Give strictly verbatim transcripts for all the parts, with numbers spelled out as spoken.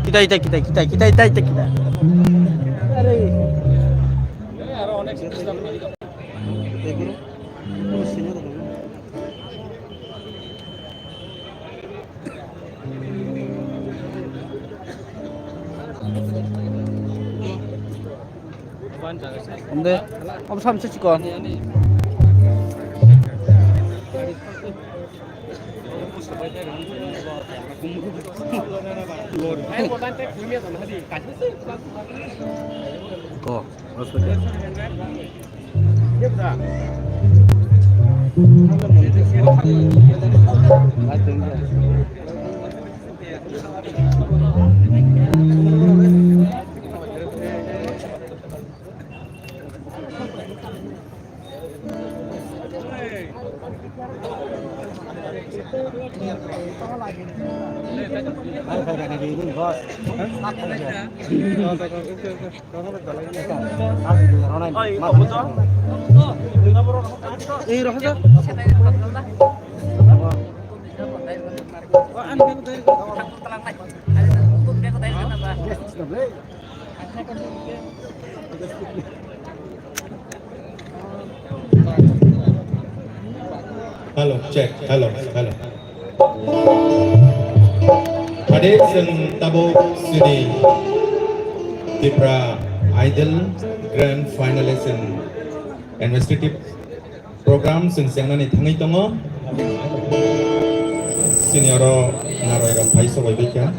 Kita, kita, kita, kita, kita, kita, kita, kita. Are. Ande, om sam se chikon. Ko, hospital. Hello, check. Hello, hello. Tade chwng tabuk chini Tipra Idol Grand Finalist and Investigative Program chwng chengnani thangwi tongo. Chini oro narwai rok phai sobai baikha.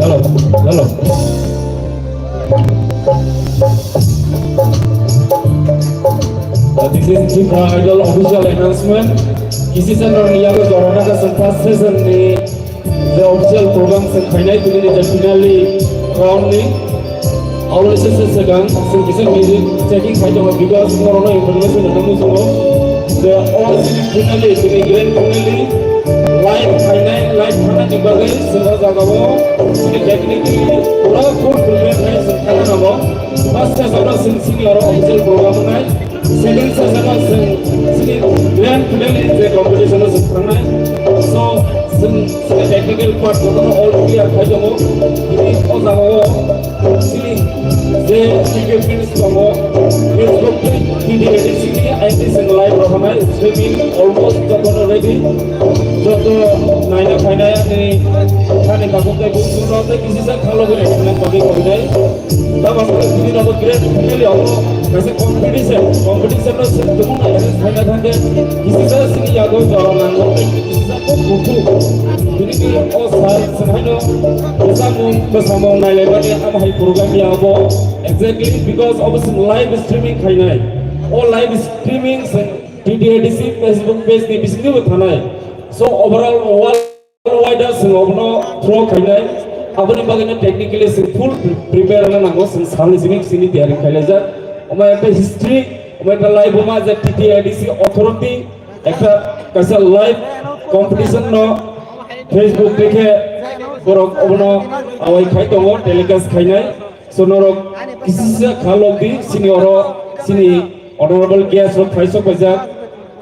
Hello, hello. Uh, this is Tripura Idol official announcement. Kisi channel ni yago jorana ka sung first season ni the official program se khainai tini ni the finale round ni. Always se se gang sung kisa music checking khai tongo because norok no information no musungo. The all finale tini grand finale live khainai live khainai ni bagwi sung o jaga o sini technically pura full prepare khai sung khana nango. First session o chwng sini oro official program wngnai. Second session o chwng sini grand finale je competition o chwng thangnai. So, chwng sini technical part jotono all clear khai tongo. Tini o jaga o sini je equipments tongo, Facebook page, T D A D C ni I T chwng live rw phanai, streaming almost jotono ready. Joto naina phainai ani thani tabuk tei bumsung rok tei kisi sak khalo gwnai swnam bagwi koinai. Tamo khe tini nogo grand finale obo kaisa competition, competition no se tumung na arrange khaina thangkhe kisi sa sini yago jora nango, kisi sa kok buku. Tini ki o sal senghaino bwsamung bwsamung nailaimani amo hai program ya obo. Exactly, because obo se live streaming khainai. O live streaming se T D A D C Facebook page ni bisingtwi bo thanai. So overall world Wida chwng obono throw khainai, aboni bagwino technically chwng full pre-, prepare wngna nango, chwng salni simi sini tiyari khailaijak. Omo ekta history, omo ekta live omo je T T A D C authority ekta kaisa live competition no Facebook dekhe borok obono awai khai tongo, telecast khainai. So norok kisisa kha logdi sini oro sini honorable guest rok phai sok paijak.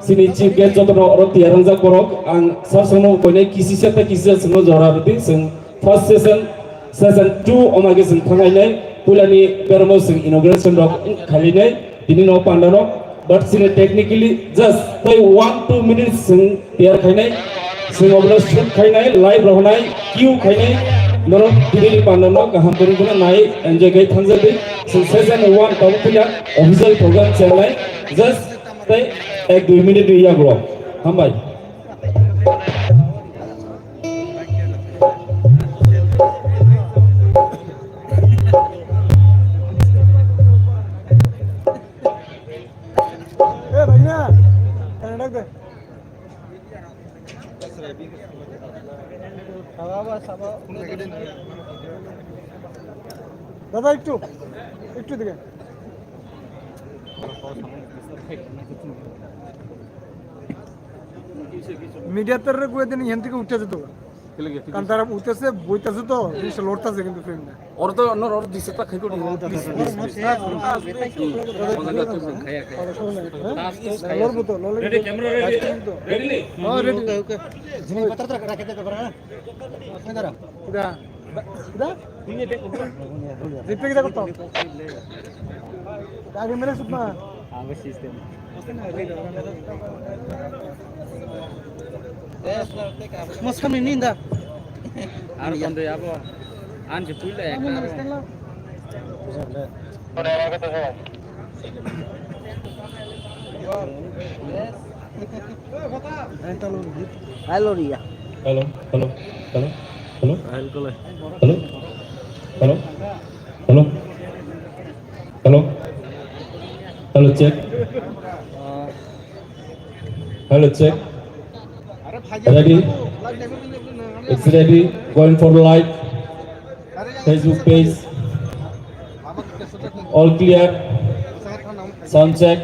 Sini chief guest jotono oro tiyar wngjak borok. Ang sir songno koinai kisisa tei kisisa songno jora rwdi. Chwng first session, session two omage chwng thangainai. Puilani bermo chwng inauguration rok khailainai. Tini no panda rok. But sini technically just tei one two minutes chwng tiyar khainai. Chwng obono shoot khainai, live rohonai, cue khainai. Norok tini ni panda no kaham kwrwng kheno nai enjoy khai thangjak di. Chwng session one tabuk puila official program chengnai. Just tei ek dui minute ni yago. Hambai. দাদা, একটু, একটু দিকে। মিডিয়াতরে কয়ে দিন, এখান থেকে উঠে যেত। কারণ তারা উঠতেছে, বইতেছে তো, জিনিসটা লড়তেছে কিন্তু ফিল্মটা। ওর তো অন্য ওর দিছে তা খাই করি। লড়বো তো, লড়লে কিন্তু। Ready, camera ready. রেডি নি? হ্যাঁ, রেডি। ওকে, ওকে। জিনিসপত্র তো রাখে দিতে পারে না? ওই দাঁড়া। দা, দা? Repeat kita ketok. Lagi mana semua? Mas kami ni nda. Aro kondo ya bo. Anji puila ya. Hello, hello, hello, hello, hello, hello, hello, hello, hello, check, hello, check, ready, it's ready, going for live. Facebook page. All clear. Sound check.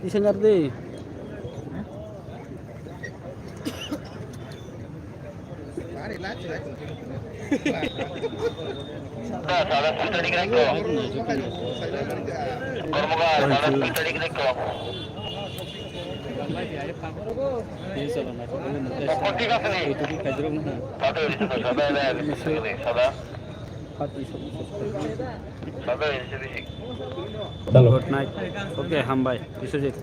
Isang update. Good night. Okay, hambai. Biswajit.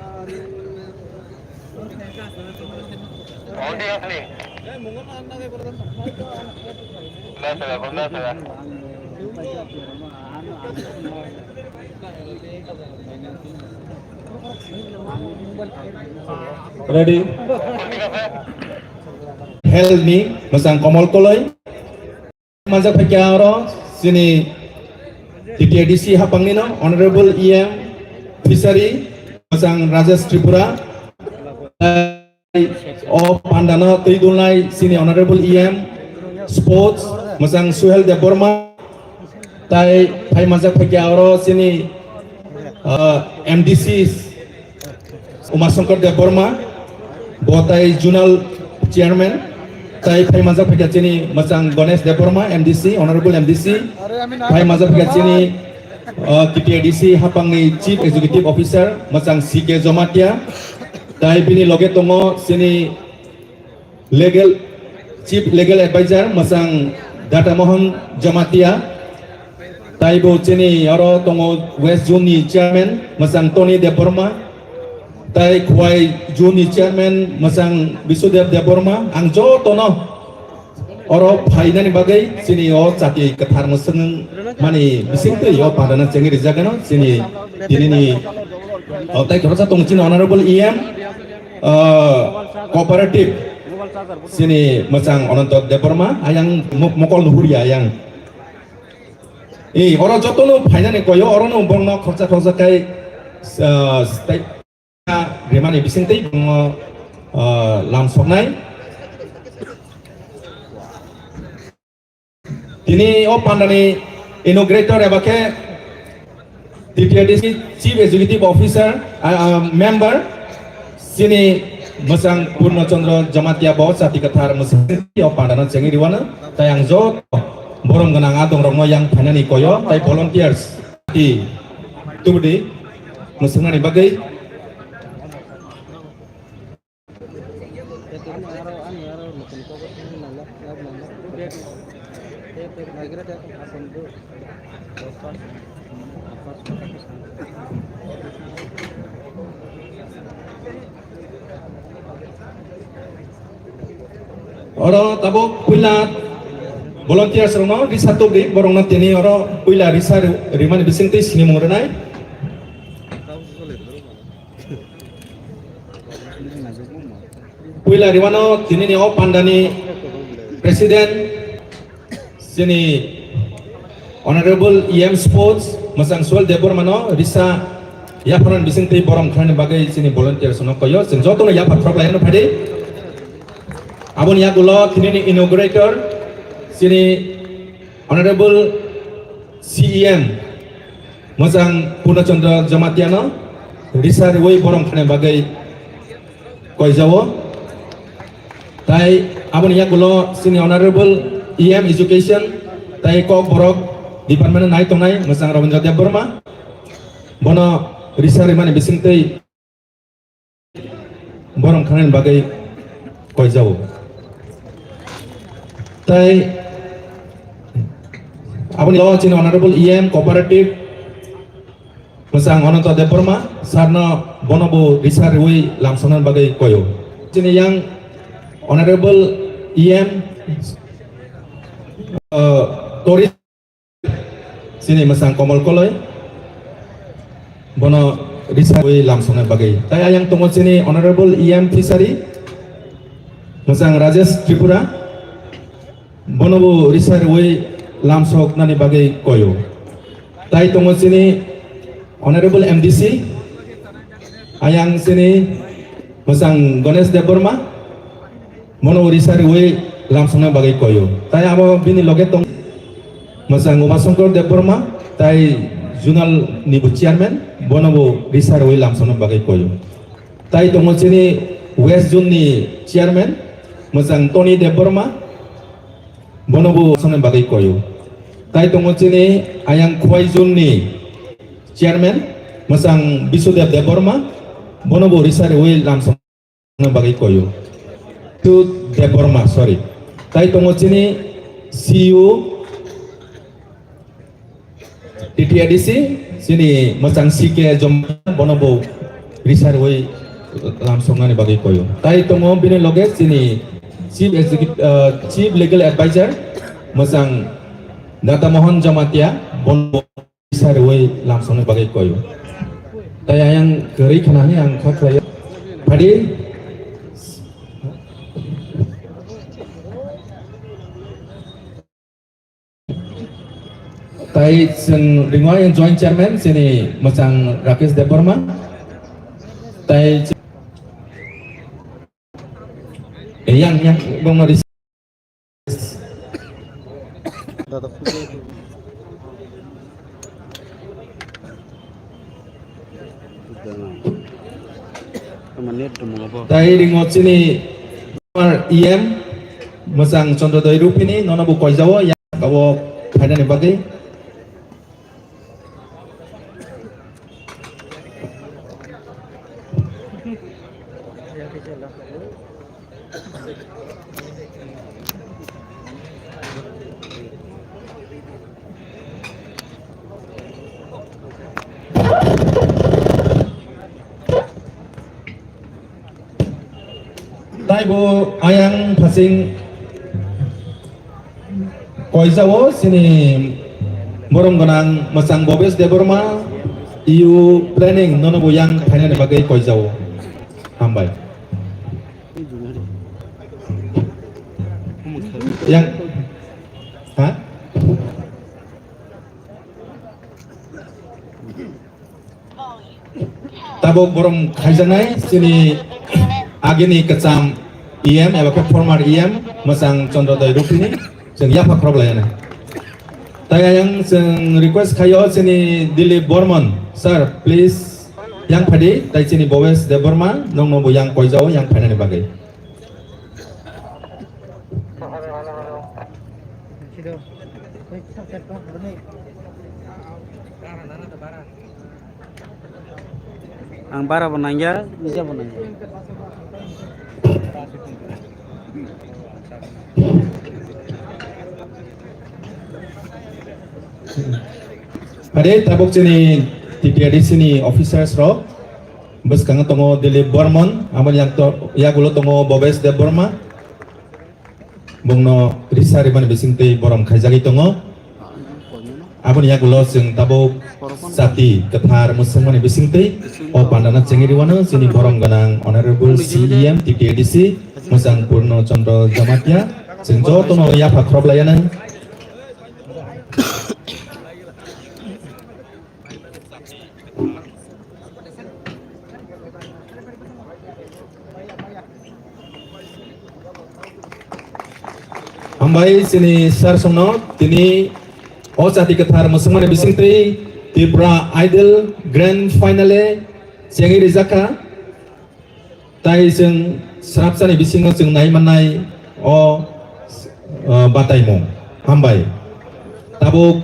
Ready? Help me, Masang Komol Koloi. Manjak phaikya oro chini T T A D C hapangni no Honorable E M Fishery Masang Rajesh Tripura. O panda no twi dulnai chini Honorable E M Sports Masang Suhel Debbarma. Tai phai manjak phaikya oro chini, ah, M D C Uma Shankar Debbarma, bo tai Zonal Chairman, tai phai manjak phaikya chini Masang Ganesh Debbarma, M D C, Honorable M D C, phai manjak phaikya chini, ah, T T A D C hapangni Chief Executive Officer, Masang C K Jamatia, tai bini loge tongo chini Legal, Chief Legal Advisor Masang Data Mohan Jamatia, taibo chini oro tongo West Zone ni Chairman Masang Tony Debbarma, tai Khwai Zone ni Chairman Masang Bisudev Debbarma, ang jotono oro phainani bagwi chini o chati kwthar mwswng mani bisingtwi o padana chengwi rijak gano chini tinini o tai khoroksa tong chini Honorable E M, ah, cooperative chini Masang Ananto Debbarma ayang mo-, mokol nuhuri ayang. Eh, oro jotono phainani koyo orono bongno khoroksa khoroksa kai, ah, stai rimani bisingtwi bongno, ah, lam soknai. Tini o pandani inaugurator eba khe T T A D C Chief Executive Officer, ah, ah, member, chini Masang Purno Chandra Jamatia bo chati kwthar mwswng o pandano chengwi riwano, tai ang joto borom gwnang adongrokno yang phainani koyo, tai volunteers ti tubudi mwswngnani bagwi. Oro tabuk puila volunteers rokno risa tubri, borokno tini oro puila risa ri-, rimani bisingtwi sinimung rwnai. Puila rimano tinini o pandani president chini Honorable E M Sports Masang Suhel Debbarmano risa Yapharni bisingtwi borom khlaini bagwi chini volunteers no koyo, chwng jotono yaphar khorok laino phadi. Aboni yagulo tini ni inaugurator chini Honorable C E M Mwchang Purna Chandra Jamatia no risa riwi borom khlaini bagwi koijao. Tai aboni yagulo chini Honorable E M Education tai Kokborok Department nai tongnai Mwchang Rabindra Debbarma. Bono risa rimani bisingtwi borom khlaini bagwi koijao. Tai aboni yagulo chini Honorable E M Cooperative Mwchang Ananta Debbarma sir no bono bo risa riwi lamsokna bagwi koyo. Chini yang Honorable E M, uh, Tori, chini Mwchang Komol Koloi, bono risa riwi lamsokna bagwi. Tai ayang tongo chini Honorable E M Fishery, Mwchang Rajesh Tripura, bono bo risa riwi lamsoknani bagwi koyo. Tai tongo chini Honorable M D C, ayang chini Mwchang Ganesh Debbarma, bono bo risa riwi lamsokna bagwi koyo. Tai abo bini loge tong Mwchang Umashankar Debbarma, tai Zonal ni bo chairman, bono bo risa riwi lamsokna bagwi koyo. Tai tongo chini West Zone ni chairman, Mwchang Tony Debbarma, bono bo lamsokna bagwi koyo. Tai tongo chini ayang Khwai Zone ni chairman, Mwchang Bisudeb Debbarma, bono bo risa riwi lamsokna bagwi koyo. Tu Debbarma, sorry. Tai tongo chini C E O T T A D C, chini Mwchang C K Jom, bono bo risa riwi lamsoknani bagwi koyo. Tai tongo bini loge chini Chief Executive, uh, Chief Legal Advisor, Mwchang Data Mohan Jamatia, bono bo risa riwi lamsokna bagwi koyo. Tai ayang kwrwi khna hwnwi ang kha khlaio. Phadi. Tai chwng ringo ayang Joint Chairman chini Mwchang Rakesh Debbarma. Tai ch-, eh, yang, yang, bongno ris-, Dada, photo. Tei ringo chini former E M Mwchang Chandra Dai Rupini, nono bo koijao, yang abo phainani bagwi. Taibo ayang phasing koijao chini borom gwnang Mwchang Bobes Debbarma, E U Planning, nono bo yang phainani bagwi koijao. Hambai. Yang, ha? Tabuk borom khaijaknai chini agini kwcham E M eba khe former E M Mwchang Chandra Dai Rupini chwng yapha khorok lainai. Tai ayang chwng request khaio chini Dilip Bormon, sir, please yang phadi, tai chini Bobes Debbarma, nongno bo yang koijao, yang phainani bagwi. Ang bara bo nangya, nija bo nangya. Ade tabuk chini T T A D C ni officers rok bwskango tongo Dilip Bormon, aboni yak to-, yagulo tongo Bobes Debbarma. Bongno risa rimani bisingtwi borom khaijagwi tongo. Aboni yagulo chwng tabuk jati kwthar mwswngmani bisingtwi o pandana chengwi rwano chini borom gwnang Honorable C E M T T A D C Mwchang Purno Chandra Jamatia, chwng jotono yapha khorok laianw. Hambai chini sir songno tini o chati kwthar mwswkmani bisingtwi Tripura Idol Grand Finale chengwi rijak kha. Tai chwng srapsani bisingo chwng nai mannai o, o, bataimung. Hambai. Tabuk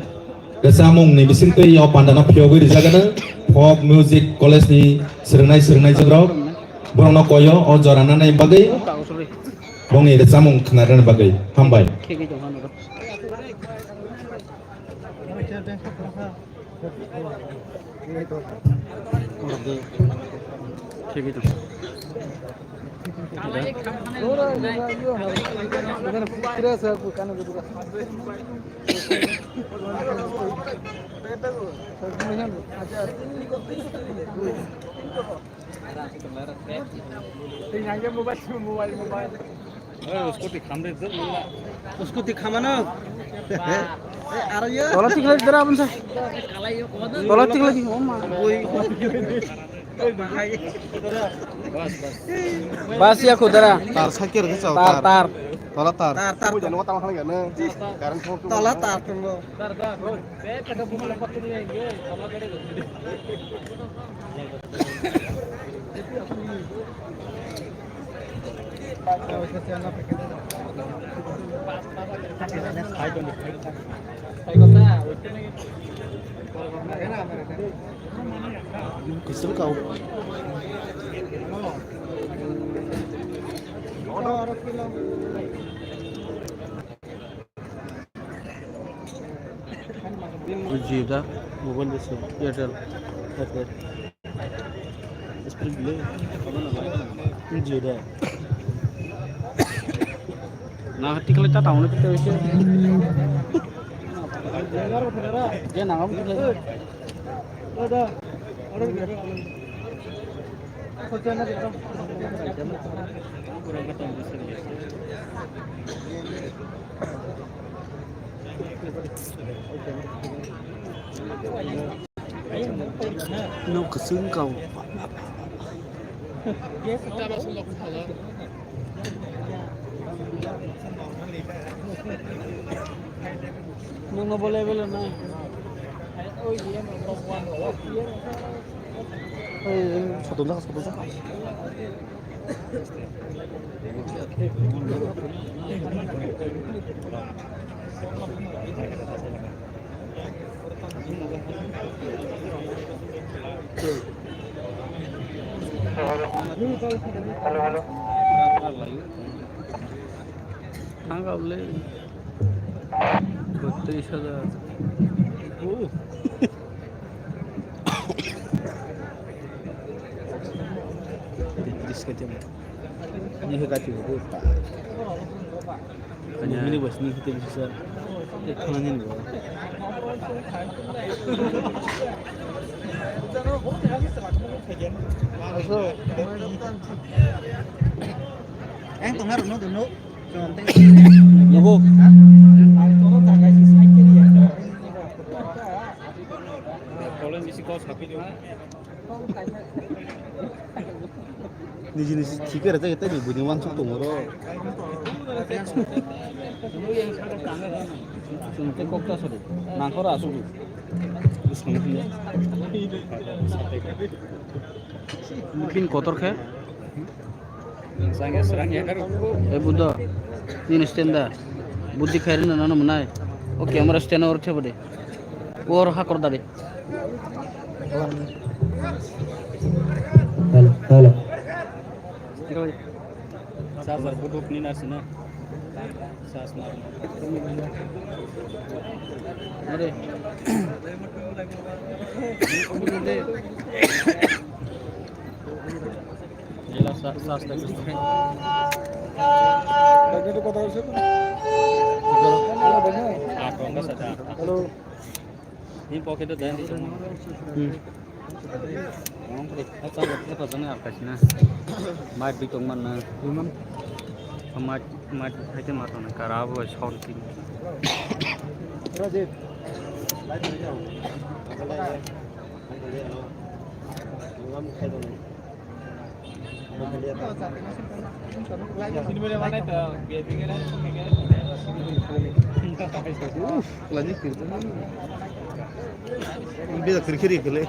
kwchamungni bisingtwi o pandano phiyogwi rijak anw Folk Music College ni swrwngnai swrwngnai jwkrok borokno koyo o jora nanai bagwi. Bongni rwchapmung khwnarwna bagwi hambai. Scooty khamre jor nila. Scooty khamano. Aro yo. Tola tikla dara abon sa. Tola tikla di, oh ma. Oi. Bas, bas. Bas ya khudara. Tar sakir ke chau, tar, tar. Tar. Tola tar. Tar, tar. Tola tar tunggu. Kusur kau. Jio da, mobile de se, Airtel, Airtel. Speed delay. Jio da. Na hati kali tata hone kete hoise. Dia na hau kete. Nok kwchwng kau. Nokno bo level na. Sotongjak, sotongjak. Thang kha bole. Botris hajar. Oh. Botris ka jam. Ini ka kati bo. Kanya. Ini bas ni kita bisa. Ek khana ni bo. Aso. Ang tongna rwno dwno. Nogo. Niji niji thik khe rwjak ya, tei ni buini uansuk tongo oro. Chwng tei kok ta sadi. Nangkor aswk. Bini kotor khe. E Buddha, nini stand da. Buddhi khairina nano mwnai. O camera stand or thebo de. Or hakor dadi. Hello, hello. Charger buduk ni nasina. Charge na. Are. Jela sa-, sa-, sa-, sa-, sa-, Hello. Ni pocket o dai ni. Hmm. Ang kre, ang kre, ang kre, ang kre, ang kre, ang kre. Mic bi tong man na. Mic, mic hai te ma tong na, kara bo sound king. Uff, lagi kiri. Beda kiri kiri kele.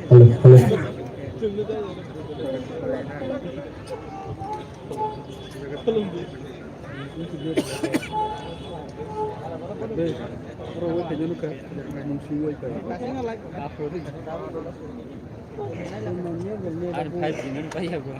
Hello, hello. Ar five minute pa ya bo.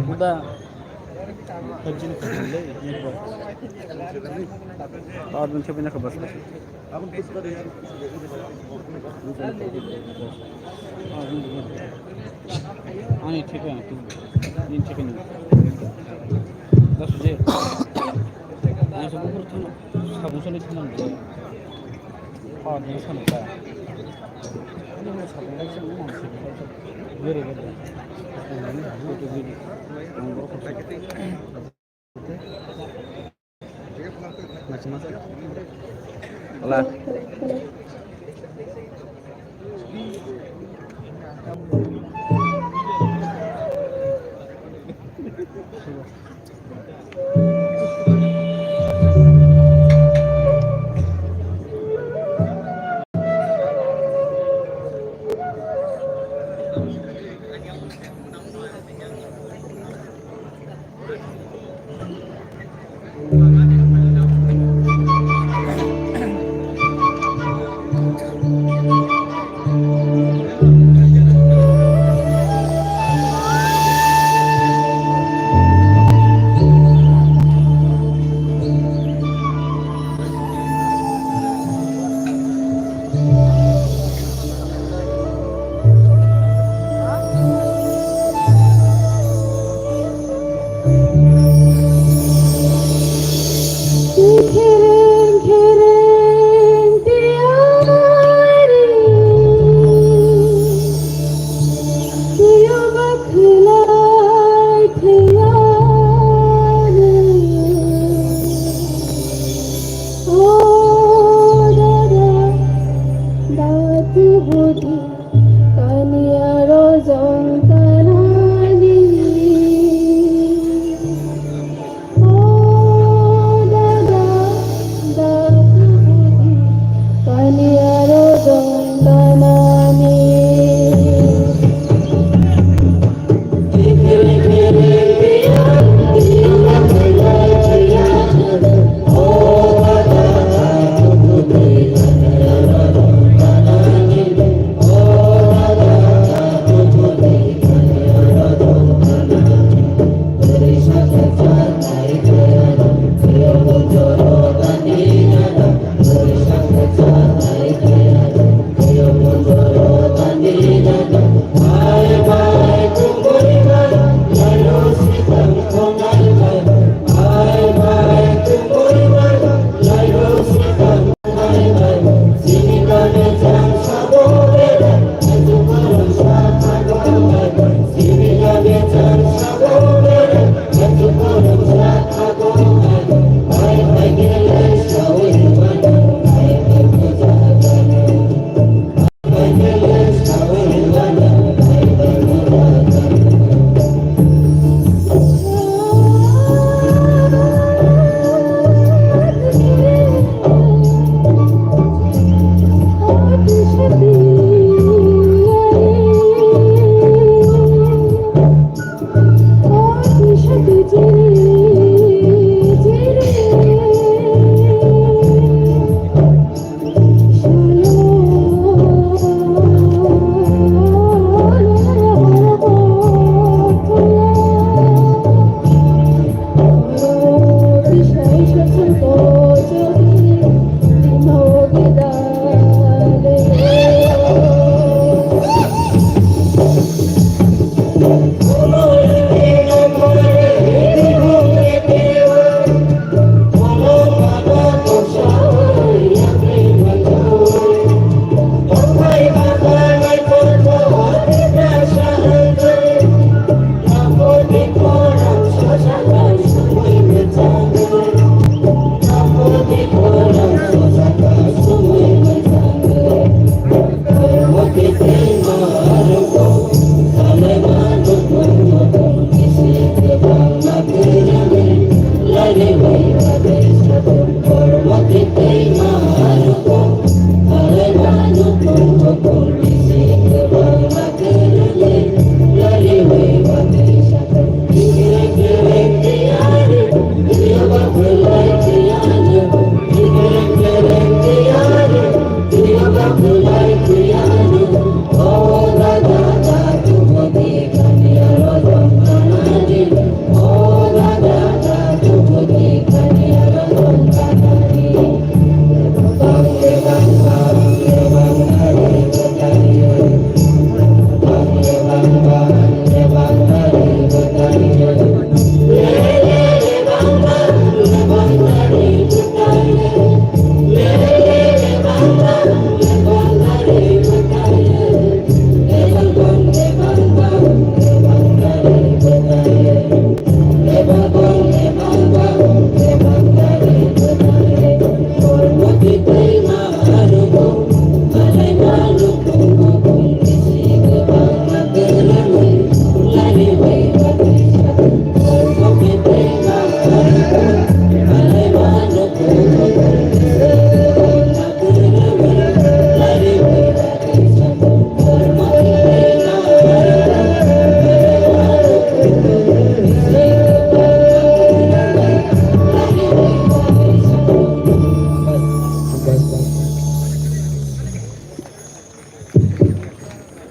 Buda. Ani thik oi, tu. Ani thik oi. Das je. Ani se bukur thang, sabun sani thang. Ha, ni sani ta. Ani mo sabun sani mo sabun sani. Very good. Ani ha, to video. Hola.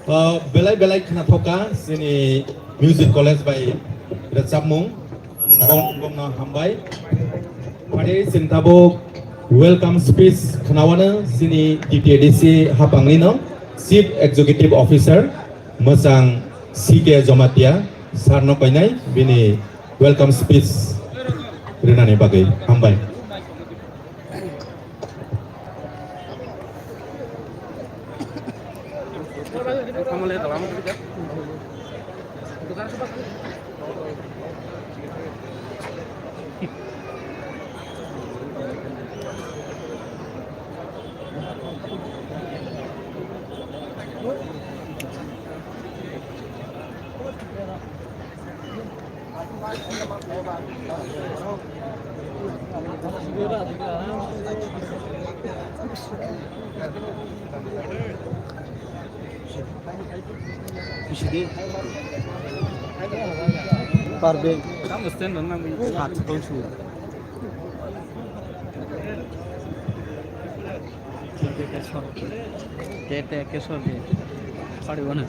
Uh, belai belai khna thoka chini music college bai rwchapmung. Bong bongno hambai. Phari chwng tabuk welcome speech khnawano chini T T A D C hapangni no Chief Executive Officer mwchang C K Jamatia sir no koinai bini welcome speech rwnani bagwi hambai. Parbe. Kamu stand dong nang. Hat kau su. Tete kesor de. Pari wana.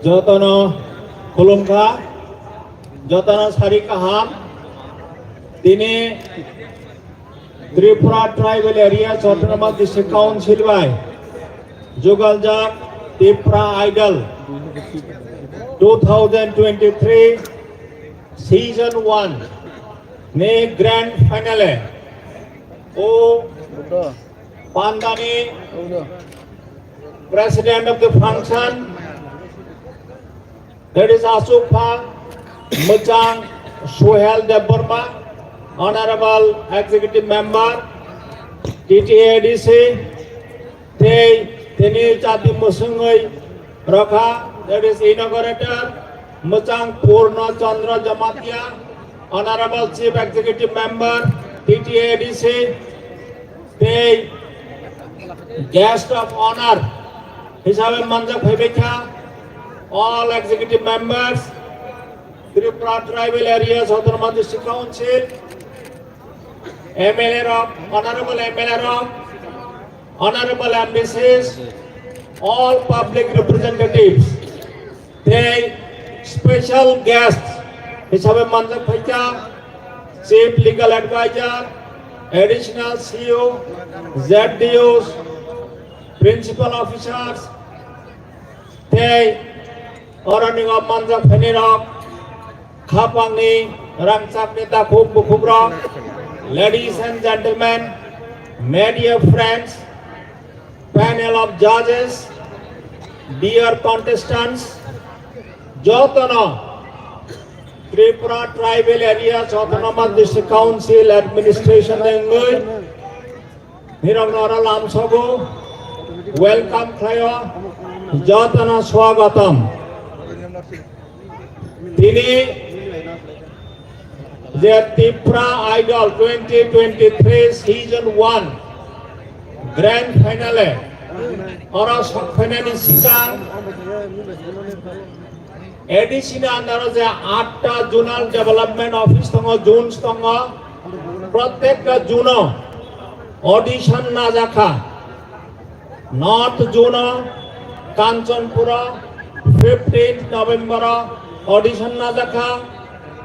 Jotono khulumkha, jotono sari kaham. Tini Tripura Tribal Areas Autonomous District Council bai jugaljak Tipra Idol two thousand twenty-three season one ni grand finale o pandani president of the function, that is Asupha Muchang Suhel Debbarma, Honorable Executive Member, T T A D C, tei tini jati mwswngwi rokha, that is inaugurator, Muchang Purna Chandra Jamatia, Honorable Chief Executive Member, T T A D C, tei guest of honor hisabe manjak phaibaikha all executive members, Tripura Tribal Areas Autonomous District Council, M L A rok, honorable M L A rok, honorable M D Cs, all public representatives. Tei special guest hisabe manjak phaikha Chief Legal Advisor, Additional C E O, Z D Os, Principal Officers, tei oroni o manjak phainai rok khapangni rangchakni takhuk bukhukrok, ladies and gentlemen, media friends, panel of judges, dear contestants, jotono Tripura Tribal Areas Autonomous District Council Administration ni wngwi nirokno oro lamsogo welcome khlaio, jotono swagatam. Tini je Tipra Idol twenty twenty-three season one grand finale oro sokphainani sikang A D C ni under o je atta zonal development office tongo, zones tongo, prottekta zone o audition najakha. North Zone o Kanchanpur o fifteenth November o audition najakha,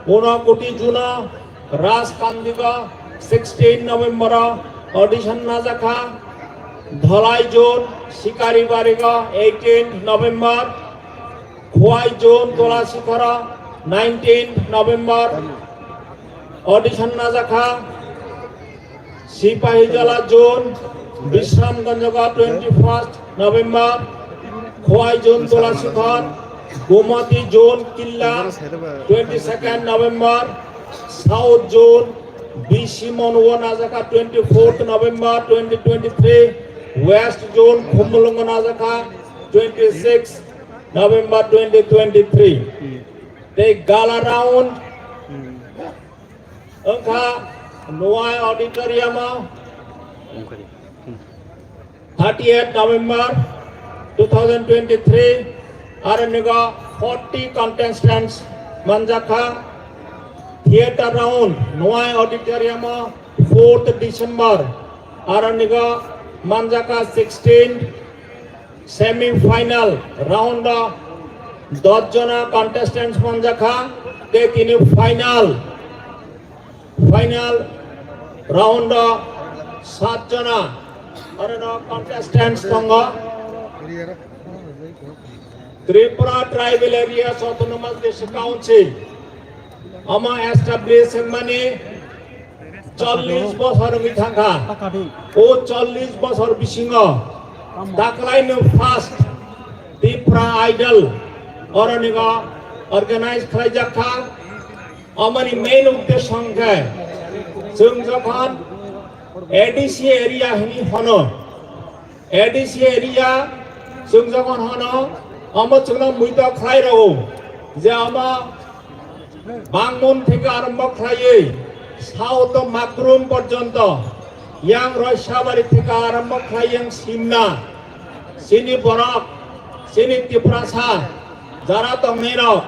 Unakoti Zone o Rajkandigo sixteenth November o audition najakha, Dhalai Zone Sikaribari o eighteenth November, Khowai Zone Tolasikhar o nineteenth November audition najakha. Sipahijala Zone, Bishramganj o twenty-first November, Khowai Zone Tolasikhar, Gomati Zone Killa, twenty-second November, South Zone, B C Mon o najakha twenty-fourth November twenty twenty-three, West Zone Khumulwng o najakha twenty-sixth November twenty twenty-three. Tei gala round wngkha Nuai Auditorium o thirtieth November two thousand twenty-three, aro nigo forty contestants manjakha. Theatre round, Nwai Auditorium o fourth December, aro nigo manjakha sixteen. Semi final round o dos jona contestants manjakha, tei tini final, final round o sat jona aro no contestants tongo. Tripura Tribal Areas Autonomous District Council omo establish wngmani chollish bosor wngwi thangkha. O chollish bosor bisingo taklaino first Tipra Idol oronigo organize khlaijak kha. Omoni main uddesho hwnkhe chwng jokhon A D C area hwnwi hono, A D C area chwng jokhon hono, omo chwngno muito khlai rwo je omo Bangmon theke arombo khlaiwi South Magrum porjonto, yang Roisabari theke arombo khlai yang Simna, chini borok, chini Tiprasa, jara tongnairok,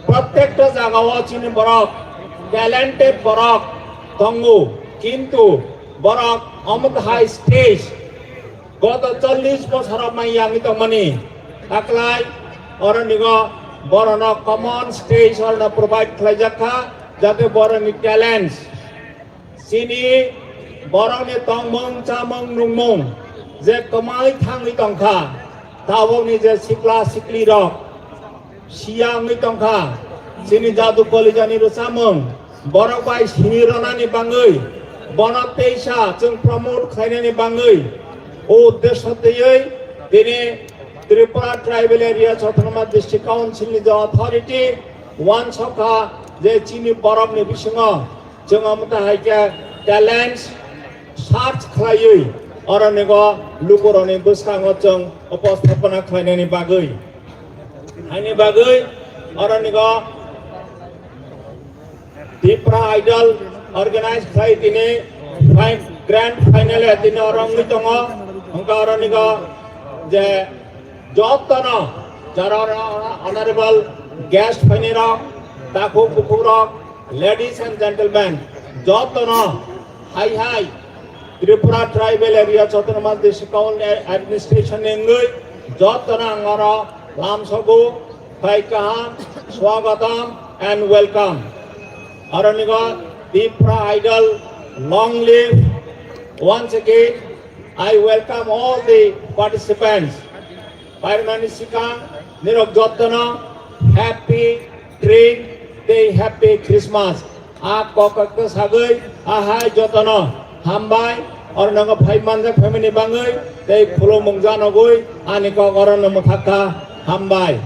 prottekta jagao chini borok, talented borok tongo, kintu borok omo hai stage, goto chollish bosor mai yangwi tongmani taklai oronigo borokno common stage orno provide khlaijak kha, jate borokni talents, chini borokni tongmung chamung nungmung je kwmai thangwi tongkha, tabukni je sikla siklirok siya wngwi tongkha, chini jadu kolijani rwchapmung borok bai sini rwnani bangwi, bono teisa chwng promote khlainani bangwi, o uddesho twiwi tini Tripura Tribal Areas Autonomous District Council ni je authority wansokha je chini borokni bisingo chwng omo ta hai khe talents search khlaiwi oronigo lukurokni bwskango chwng uposthapona khlainani bagwi. Haini bagwi oronigo Tipra Idol organize khlai tini fi-, grand final e tini oro wngwi tongo. Hwnkhe oronigo je jotono jara oro honorable guest phainairok, takhuk bukhukrok, ladies and gentlemen, jotono hai hai Tripura Tribal Areas Autonomous District Council Administration ni wngwi jotono ang oro lamsogo, phai kaham, swagatam and welcome. Aronigo Tipra Idol, long live. Once again, I welcome all the participants. Pairmani sikang nirok jotono happy Spring tei happy Christmas. A kok kok sagwi ahai jotono hambai. Oro nango phai manjak phaimani bangwi tei khulumung janogwi ani kok orono mwthakha, hambai.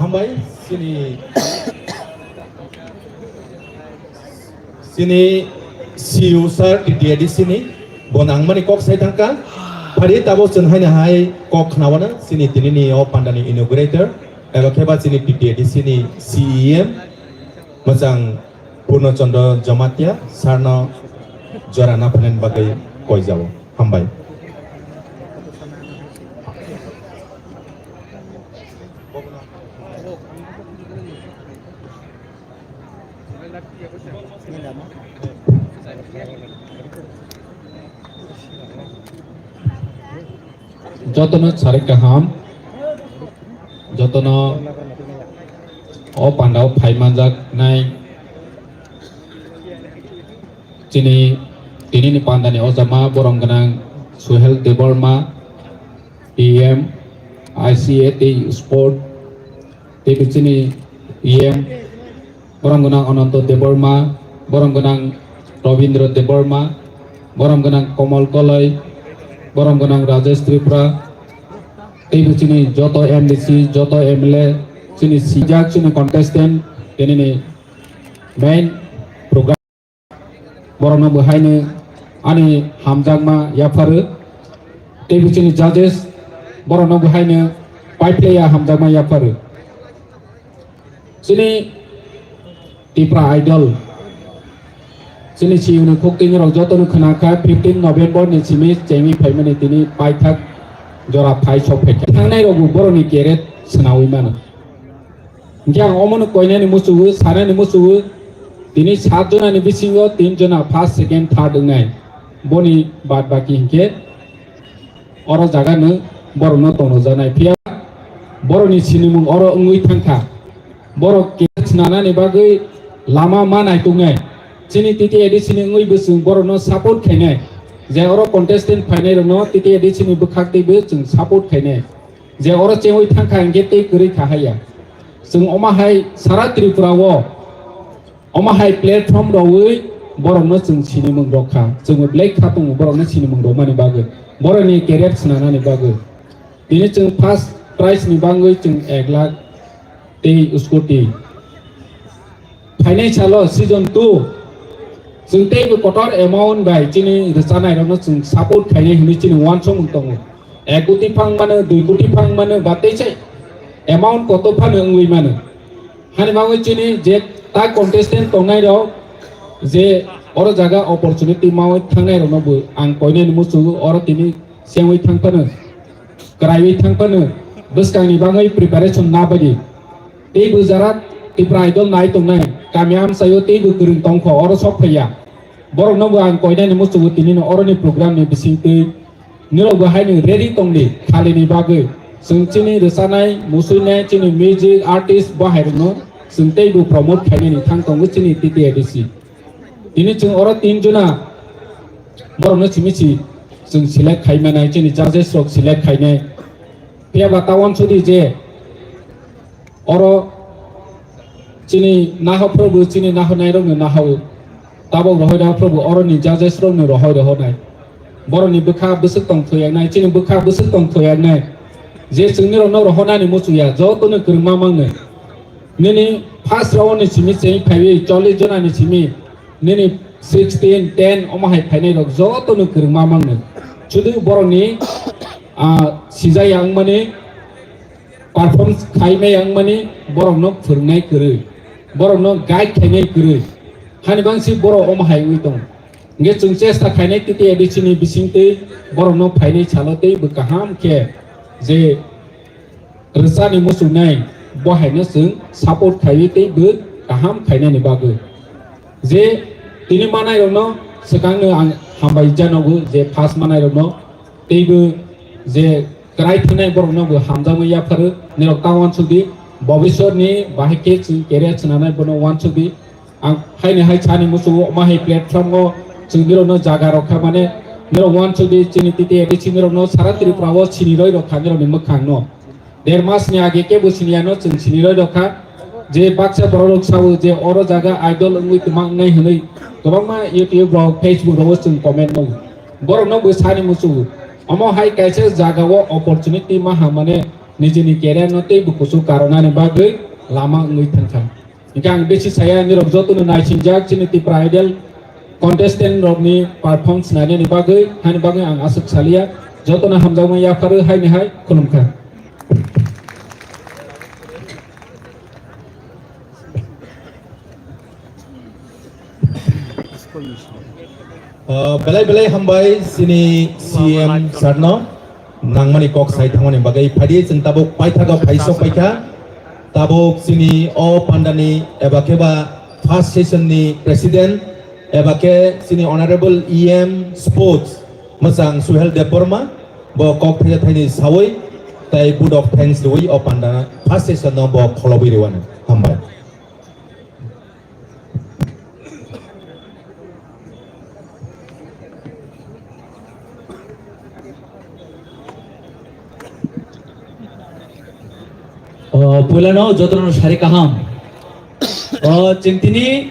Hambai, chini, chini C E O sir, T T A D C ni, bo nangmani kok sai thangkha. Phari tabuk chwng haino hai kok khnawana, chini tinini o pandani inaugurator, eba khe ba chini T T A D C ni C E M, mwchang Purno Chandra Jamatia sir no jora naphainani bagwi koijao. Hambai. Jotono sarik kaham, jotono o pandao phai manjak nai chini tinini pandani ojama borom gwnang Suhel Debbarma, P M, I C A tei Sport, tei chini E M, borom gwnang Ananto Debbarma, borom gwnang Robindra Debbarma, borom gwnang Komol Koloi, Borom gwnang Rajesh Tripura, teibo chini joto M D C, joto M L A, chini sijak, chini contestant, tini ni main program. Borokno bo haino ani hamjakma yapharu. Teibo chini judges, borokno bo haino paiphlaiya hamjakma yapharu. Chini Tipra Idol. Chini siyungni khuk tini rok jotono khwna kha, fifteen November ni simi chengwi phaimani tini paithak jora phai sok phaikha. Thangnai rokbo borokni career swnawi mano. Hinkhe ang omono koinani muchungo, sanani muchungo, tini sat jonani bisingo tin jona first, second, third wngnai. Boni bad baki hinkhe oro jaga no borokno tongnojaknai. Phiya borokni sinimung oro wngwi thangkha. Borok case nanani bagwi lama ma naituknai. Chini T T A D C ni wngwi bo chwng borokno support khainai. Je oro contestant phainai rokno T T A D C ni bwkhak teibo chwng support khainai. Je oro chengwi thangkha hinkhe tei kwrwi kha haiya. Chwng omo hai sara Tripura o, omo hai platform rwwi borokno chwng sinimung rok kha. Chwngbo belai kha tongo borokno sinimung rwmani bagwi, borokni career swnanani bagwi. Tini chwng first prize ni bagwi chwng ek lakh tei scooty. Phainai salo season two, chwng teibo kotor amount bai chini rwchanairokno chwng support khainai hwnwi chini uansukmung tongo. Ek koti phang mano, dui koti phang mano, ba teisa amount kotor phano wngwi mano. Hani bagwi chini je ta contestant tongnairok je oro jaga opportunity maui thangnairokno bo ang koinani muchungo oro tini sengwi thang phano, kwraiwi thang phano, bwskangni bagwi preparation na bagwi. Tei bo jara Tipra Idol nai tongnai, kami amchaio tei bo kwrwng tongkho, oro sok phaiya. Borokno bo ang koinani muchungo tinino oroni program ni bisingtwi nirok bo haino ready tongdi khalini bagwi. Chwng chini rwchanai, musuinai, chini music artist bo hairokno chwng tei bo promote khainani thang tongo chini T T A D C. Tini chwng oro tin jona borokno simi si chwng select khai manai, chini judges rok select khainai. Phiya ba ta uansukdi je oro chini nahophru bo chini nahonairokno nahao, tabok rohoi rohophrwbo oroni judges rokno rohoi rohonai. Borokni bwkha bwswk tong thoyaknai, chini bwkha bwswk tong thoyaknai. Je chwngni rokno rohonani muchungya, jotono kwrwngma mangnai. Nini first round ni simi chengwi phaiwi chollish jona ni simi nini sixteen, ten omo hai phainai rok jotono kwrwngma mangnai. Sudu borokni, ah, sijaya wngmani, perform khaimaya wngmani borokno phwrwngnai kwrwi, borokno guide khainai kwrwi. Hani bangsi borok omo hai wngwi tongo. Hingke chwng chesta khainai T T A D C ni bisingtwi borokno phainai salo tei bo kaham khe je rwchani muchungnai bo haino chwng support khaiwi tei bo kaham khainani bagwi. Je tini manairokno swkangno ang hambai janogo je first manairokno teibo je kwrai thangnai borokno bo hamjakmani yapharu, nirok ta uansukdi, bobiswrni bahai khe chwng career swnamnai bono uansukdi. Ang haini hai sani muchungo omo hai platform o chwng nirokno jaga rok kha mane nirok uansukdi chini T T A D C nirokno sara Tripura o siniroi rok kha nirokni mwkhangno. Der mas ni age kebo siniya no chwng siniroi rok kha. Je baksa borok rok sao je oro jaga idol wngwi tongma wngnai hwnwi kwbangma YouTube rok, Facebook rogo chwng comment nukgo. Borokno bo sani muchungo. Omo hai kaisa jaga o opportunity ma hamane nijini career no tei bo kuchuk karonani bagwi lama wngwi thangkha. Hingke ang besi saya nirok jotono naisingjak chini Tipra Idol contestant rokni performance nainani bagwi, hani bagwi ang aswk saliya. Jotono hamjakmani yapharu haini hai khulumkha. Ah, belai belai hambai chini C M sir no nangmani kok sai thangmani bagwi. Phaidi chwng tabuk paithago phaisok paikha. Tabuk chini o pandani eba khe ba first session ni president eba khe chini honorable E M sports mwchang Suhel Debbarma bo kok thaisa thaini sawi tei vote of thanks rwi o panda first session no bo kholobwi rwano. Hambai. O, puilano jotono sari kaham. O, chwng tini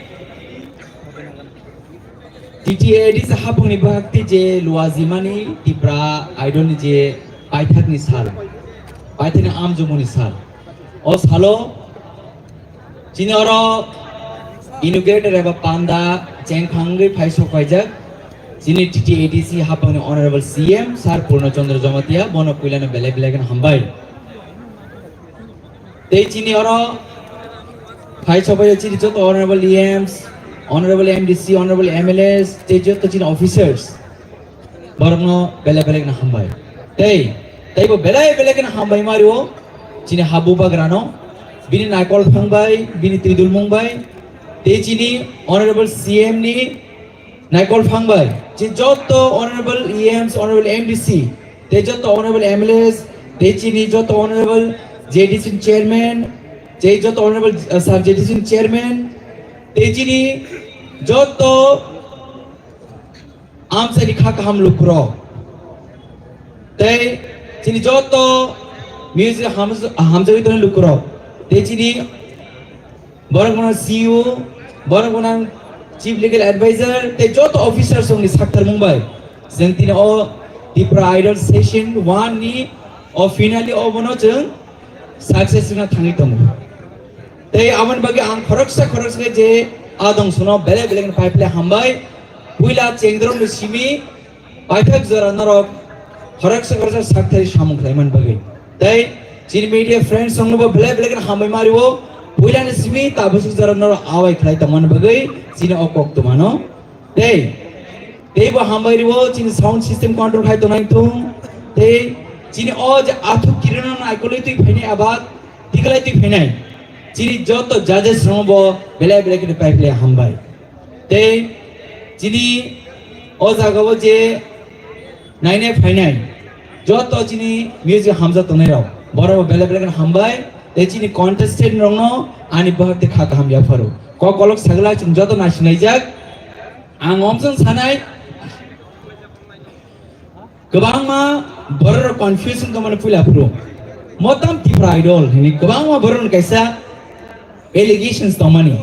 T T T A D C hapungni bwkhak tei je luajimani Tipra Idol ni je paithakni sal, paithakni amjomoni sal. O salo chini oro inaugurator eba panda chengkhangwi phai sokpaijak chini T T A D C hapungni Honorable C M Sir Purno Chandra Jamatia, bono puilano belai belai kheno hambai. Tei chini oro phai sokpaijak chini joto Honorable E Ms, Honorable M D C, Honorable M L As, tei joto chini officers. Borokno belai belai kheno hambai. Tei, teibo belai belai kheno hambai mario chini habu bagrano. Bini naikol phang bai, bini twidulmung bai. Tei chini Honorable C M ni naikol phang bai. Chini joto Honorable E Ms, Honorable M D C, tei joto Honorable M L As, tei chini joto Honorable J D C Chairman, tei joto Honorable, uh, Sir J D C Chairman, tei chini joto amchaini kha kaham lukurok. Tei chini joto music hams-, hamjagwi tongnai lukurok. Tei chini borok gwnang C E O, borok gwnang Chief Legal Advisor, tei joto officer songni sakthar mung bai. Chwng tini o Tipra Idol Session one ni o finale o bono chwng success wngna thangwi tongo. Tei aboni bagwi ang khoroksa khoroksa khe je adong sono belai belai khe phai phai hambai. Puila chengdromni simi paithak jora norok khoroksa khoroksa sakthari samung khlaimani bagwi. Tei chini media friends songnobo belai belai khe hambai mario. Puilani simi tabasuk jora norok awai khlai tongmani bagwi chini o kok tumano. Tei, teibo hambai rio chini sound system control khai tongnai thung. Tei chini o je athuk kirino naikolwi twi phainai aba tiklai twi phainai. Chini joto judges rokbo belai belai khe phai phai hambai. Tei chini o jagao je nainai phainai joto chini music hamjak tongnai rok, borok belai belai khe hambai. Tei chini contestant rokno ani bohak tei kha kaham yapharo. Kok kolok sagla chwng joto nasinai jak. Ang omsong sanai, kwbangma borok confusion tongmani puila phuru. Motam Tipra Idol hini kwbangma borok kaisa allegations tongmani.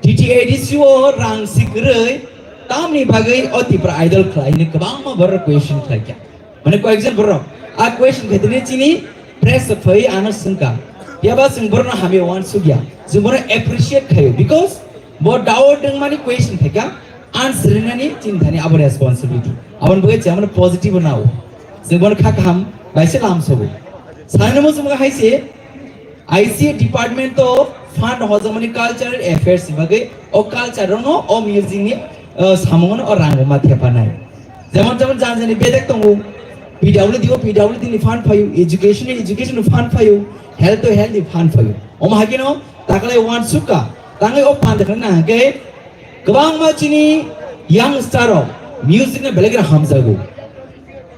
T T A D C o rang sikrwi tamni bagwi o Tipra Idol khlai hini kwbangma borok question khlaikha. Mane koyekjon borok a question khaitini chini press phai ano sungka. Yaba sung borno hamya wan sugya. Sung borno appreciate khayo because bo doubt dengmani question khaika answer rinani chini thani abo responsibility. Abon bagwi chamani positive nao. Sung borno kha kaham baise lam sobo. Sanani mo sung haise I C A department o fund hojamani cultural affairs bagwi o culture no o music ni samung no o rang ma thepanai. Jemon jemon jan jani bedek tongo, P W D o P W D ni fund phaio, education ni education ni fund phaio, health o health ni fund phaio. Omo hakino taklai wan sukha, tangwi o phan dekhna hake kwbangma chini young star rok music no belai khe hamjago.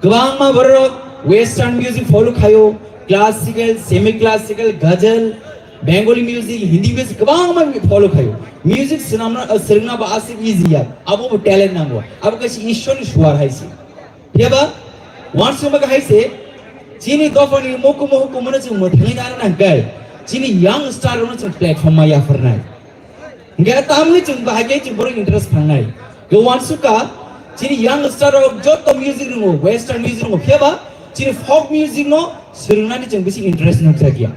Kwbangma borok western music follow khaio, classical, semi classical, ghazal, Bengali music, Hindi music kwbangma follow khaio. Music swnamna, uh, swrwngna ba aswk easy ya. Abo bo talent nango. Abo kaisa Ishwar ni suar hai se. Phiya ba, once mo hai se, chini dophani mokumo hukumo no chwng mwthangwi nana nangkai. Chini young star no chwng platform ma yapharnai. Hingke tamni chwng bahai khe chwng borok interest phangnai. Khe uansukha chini young star rok joto music ringo, western music ringo, phiya ba chini folk music no swrwngnani chwng bisi interest nukjakya.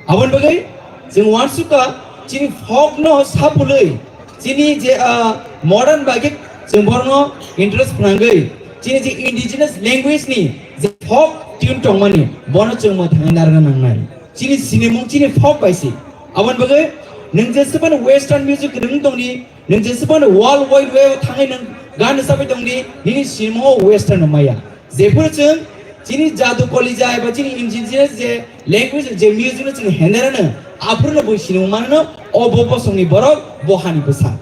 Aboni bagwi chwng uansukha chini folk no sapulwi chini je, ah, modern bagwi chwng borokno interest phnangwi chini je indigenous language ni je folk tune tongmani bono chwng mwthangwi narwkna nangnai. Chini sinimung chini folk bai se. Aboni bagwi nwng jesebani western music rwng tongdi, nwng jesebani world wide web thangwi nwng gan rwchapwi tongdi, nini sinimung o western maya. Jephuru chwng chini jadu kolija eba chini indigenous je language je music no chwng henerano, aphuru no bo sinimung manano, o bo bosongni borok, bo hani bwsa.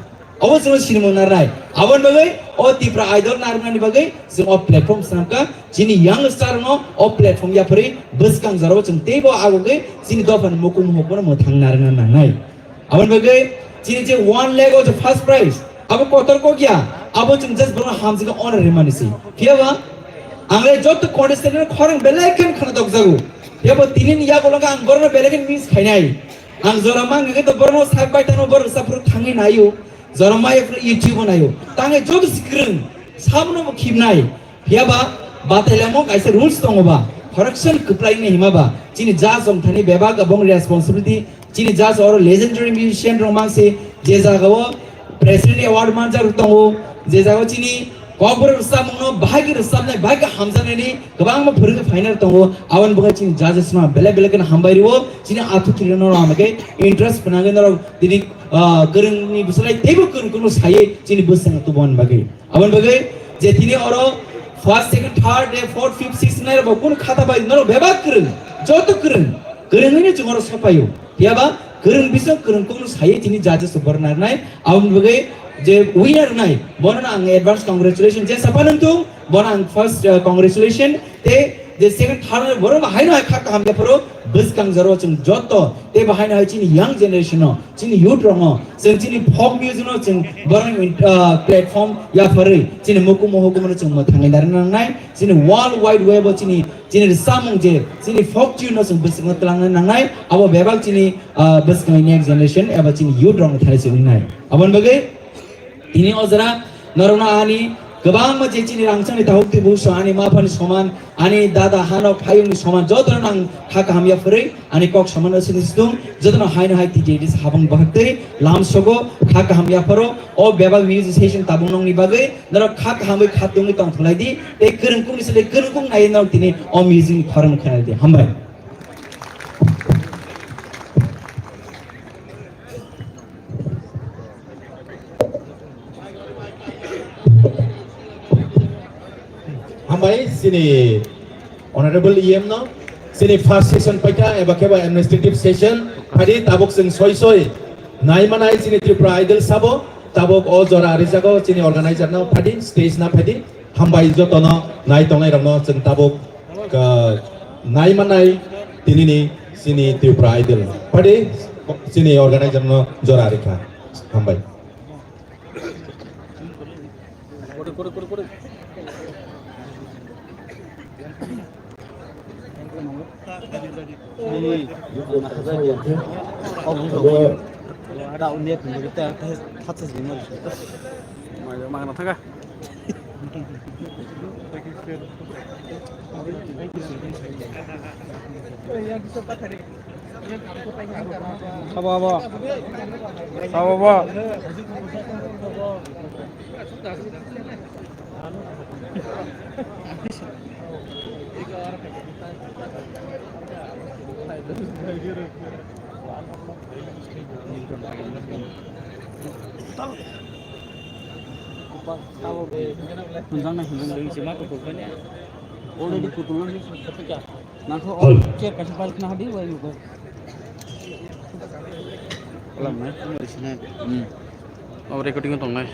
Abo chwngno sinimung narnai. Aboni bagwi o Tipra Idol narwknani bagwi chwng o platform swnamkha. Chini young star no o platform yapharwi bwskang jorao chwng teibo agogwi chini dophani mukung muhukbono mwthang narwkna nangnai. Aboni bagwi chini je one lakh o je first prize, abo kotor kok ya, abo chwng just borokno hamjwkhe honor rwmani se. Phiya ba ang le joto contestant no khorang belai khe khna dokjago. Phiya bo tini ni yago loge ang borokno belai khe miss khainai. Ang jora mangkhe to borokno sak bai tangno borok saphuru thangwi naio. Joromai YouTube nayo. Tangai joto si kwrwng, sabono bo khibnai. Phiya ba, batailamo kaisa rules tongo ba. Correction kwplai ni hima ba. Chini judge rok thani bebak abong responsibility. Chini judge oro legendary musician rok mangsi, je jaga o President Award manjak tongo, je jaga o chini Kokborok rwchapmungno bahai khe rwchapnai, bahai khe hamjaknaini kwbangma phwrwngwi phainai tongo. Aboni bagwi chini judges no belai belai kheno hambai rwo. Chini athukirirokno rwna khe interest phnangwi norok tini, ah, kwrwngni bwswlai teibo kwrwng kwrwngno saywi chini bwskango tuboni bagwi. Aboni bagwi je tini oro first, second, third, eh, fourth, fifth, sixth nairok bo kunu khata bai norok bebak kwrwng, joto kwrwng, kwrwngwino chwng oro sopaio. Phiya ba kwrwng bising kwrwng kokno saywi tini judges rok borok narwknai. Aboni bagwi je winner wngnai, bono ang advance congratulation je sapa nang tung, bono ang first, uh, congratulation. Tei je second, third wngnai, borok haino hai kha kaham yapharo bwskang jora o chwng joto tei bo haino hai chini young generation no, chini youth rok no, chwng chini folk music no chwng borok ni, uh, platform yapharwi chini mukumu hukumu no chwng mwthangwi narwkna nangnai. Chini world wide web o chini, chini rwchapmung je, chini folk tune no chwng bwskango twlangna nangnai, abo bebak chini, ah, bwskango next generation eba chini youth rok no thani se wngnai. Aboni bagwi tini o jora norokno ani kwbangma je chini rangchakni tabuk twibo so ani ma phani soman, ani dada hanok phayungni soman jotono ang kha kaham yapharwi ani kok soman no sini situng jotono haino hai titi habang bahaktwi lam sogo kha kaham yapharo o bebak music session tabuk nongni bagwi. Norok kha kahamwi kha tungwi tongthok lai di, tei kwrwngkukni sle kwrwngkuk nai norok tini o music ni khorang khna di. Hambai. Hambai, chini Honorable E M no, chini first session paikha, eba khe ba administrative session, phadi tabuk chwng soi soi nai manai chini Tripura Idol sabo, tabuk o jora rijago chini organizer no phadi, stage na phadi, hambai jotono nai tongnai rokno chwng tabuk, ah, nai manai tinini chini Tripura Idol, phadi chini organizer no jora rikha, hambai. Sabo, abo. Sabo, abo. Already kutung. Nangkhe o chair kaisa pal khna hadi, wai mugo. Kalam nai, tamo risi nai. Hmm. O recording tongnai.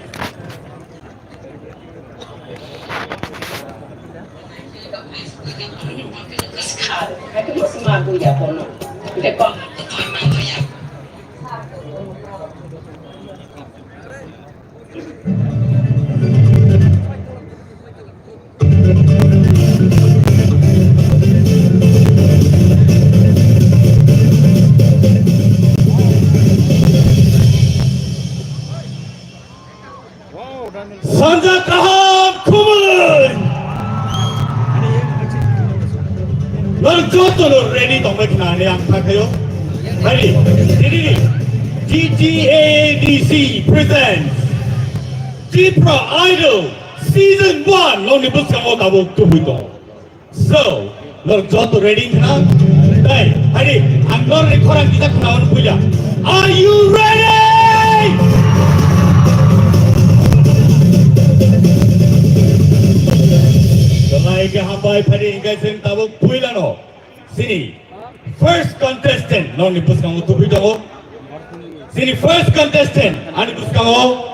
Sanja kaham khumui. Nang joto no ready tongbai khna ani ang thakhayo. Ready? Ready? T T A D C presents Tipra Idol Season one nongni bwskango tabuk tubui tong. So, norok joto ready wngkha? Tei, hai di, ang norokni khorang kisa khnaono puila. Are you ready? Belai khe hambai, phai di, hingkhe chwng tabuk puilano. Chini first contestant, norokni bwskango tubui tongo. Chini first contestant, ani bwskango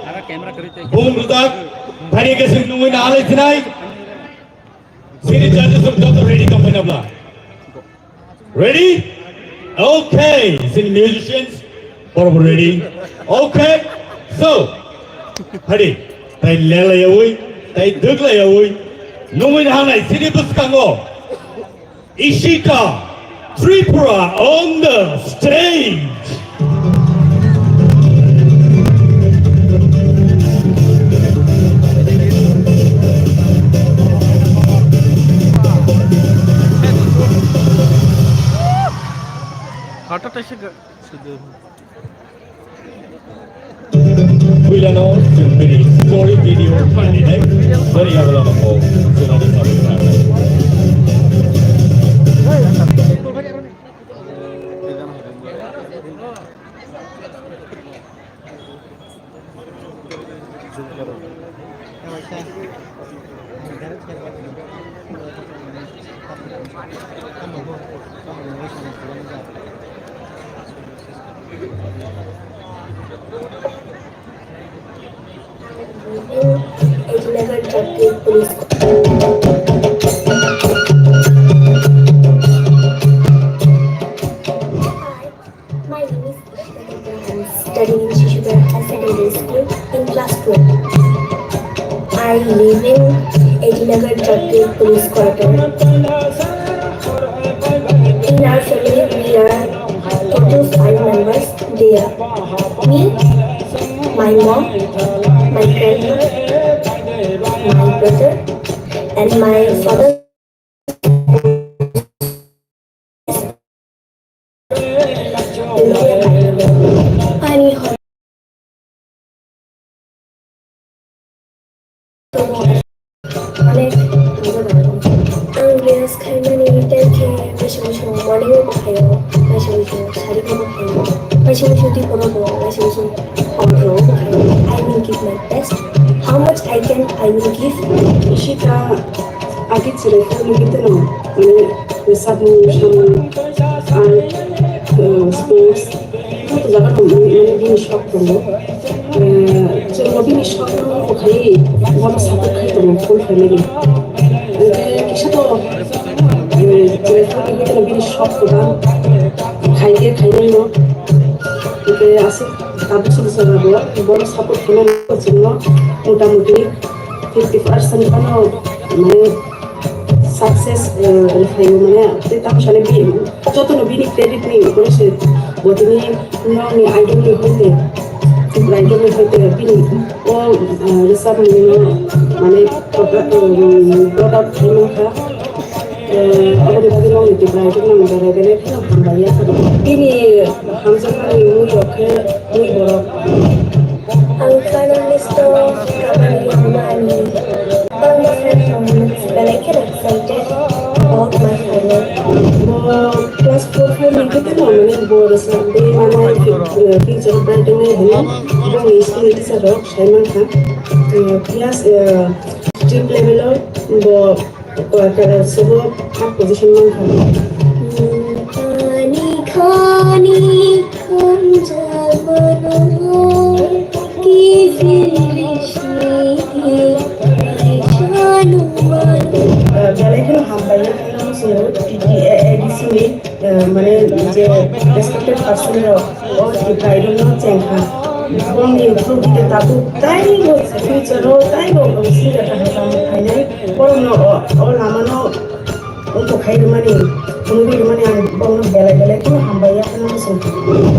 bumung rwjak, phai di, hingkhe chwng nungui nahalai sinai. Chini judges rok joto ready tongphai nabla. Ready? Okay, chini musicians borok ready. Okay, so, hai di, tai lelayawi, tai dwglayawi, nungwi hanai chini bwskango Ishika Tripura on the stage. Phuilano chwng bini story video phainai, boni yagulo no kok chwng ani sabwi kha. Eleven traffic police. Hi, my name is Ishita Debbarma. I'm studying in Shishupara Higher Secondary School in class twelve. I live in eighty-nine Traffic Police Quarter. In our family, we are total five members. They are me, my mom, my grandma, my brother, and my father. Ani hor. Ang rest khaimani time khe waisa waisa morning o bo khaio, waisa waisa sari khe bo khaio, waisa waisa dipor o bo, waisa waisa hor o bo khaio. I will give my best. How much I can, I will give. Ishita agi chwrai khe mungkin teno, mane, resap mung, samung, art, uh, sports, joto jaga tong, mane, bini shok tongo. Eh, chwngno bini shokno bo khai, bono support khai tongo full family. Hwnkhe kisa to, eh, chwrai family bini shok kwbang khai khe khainai no. Hwnkhe aswk tabuk swk swk rwgo bono support khainai no chwngno mota moti fifty percent phano mane success, eh, rwkhaio mane, tei tamo sale bi-, jotono bini credit ni borok se bo tini nokni idol ni hoite, idol ni hoite bini o, eh, rwchapmung no mane produ-, eh, product khaima kha. Eh, aboni bagwi nokni tipra idol no belai belai kheno hambai ya. Bini hamjakmani mui rok khe mui borok. Ang final list o kabani hamani. Bangma friend from belai kheno excited about my final. Bo class four five ni khe tamo mane bo rwchapwi manai, eh, future bright wngnai hwnwi boni school ni teacher rok sai mankha. Eh, class, eh, district level o bo Kora kora subo third position mankha. Ani khani khanja bono ki finish ni shanu manu. Belai kheno hambai, kheno swngo T T A A D C ni, eh, mane je respected person rok o Tipra Idol no chengkha. Bongni through khe tabuk taibo future o taibo singer kaham kaham khainai. Borokno o, o lamano wngkha khai rwmani, phunugwi rwmani ang borokno belai belai kheno hambai ya phano muchung.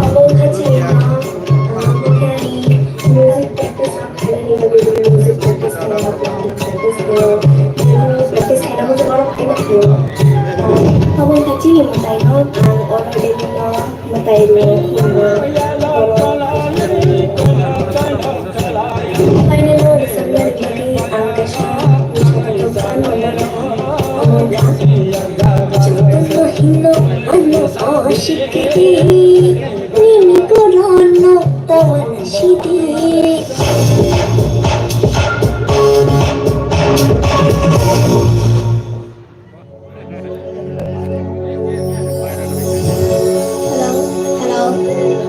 Abo wngkha chini, ah, ah, music practice khainani bagwi music practice khainai, practice khainai, practice khainai, borok khaina khaio. Ah, abo wngkha chini mwtai no, ang oro debino. Mwtai rok, final o rwchapna rwgwlwi ang kaisa moso kotor phan mono rwkha, omo wngkha, jotono hino ano o sikiri, nini goron no tawana sidi. Hello, hello.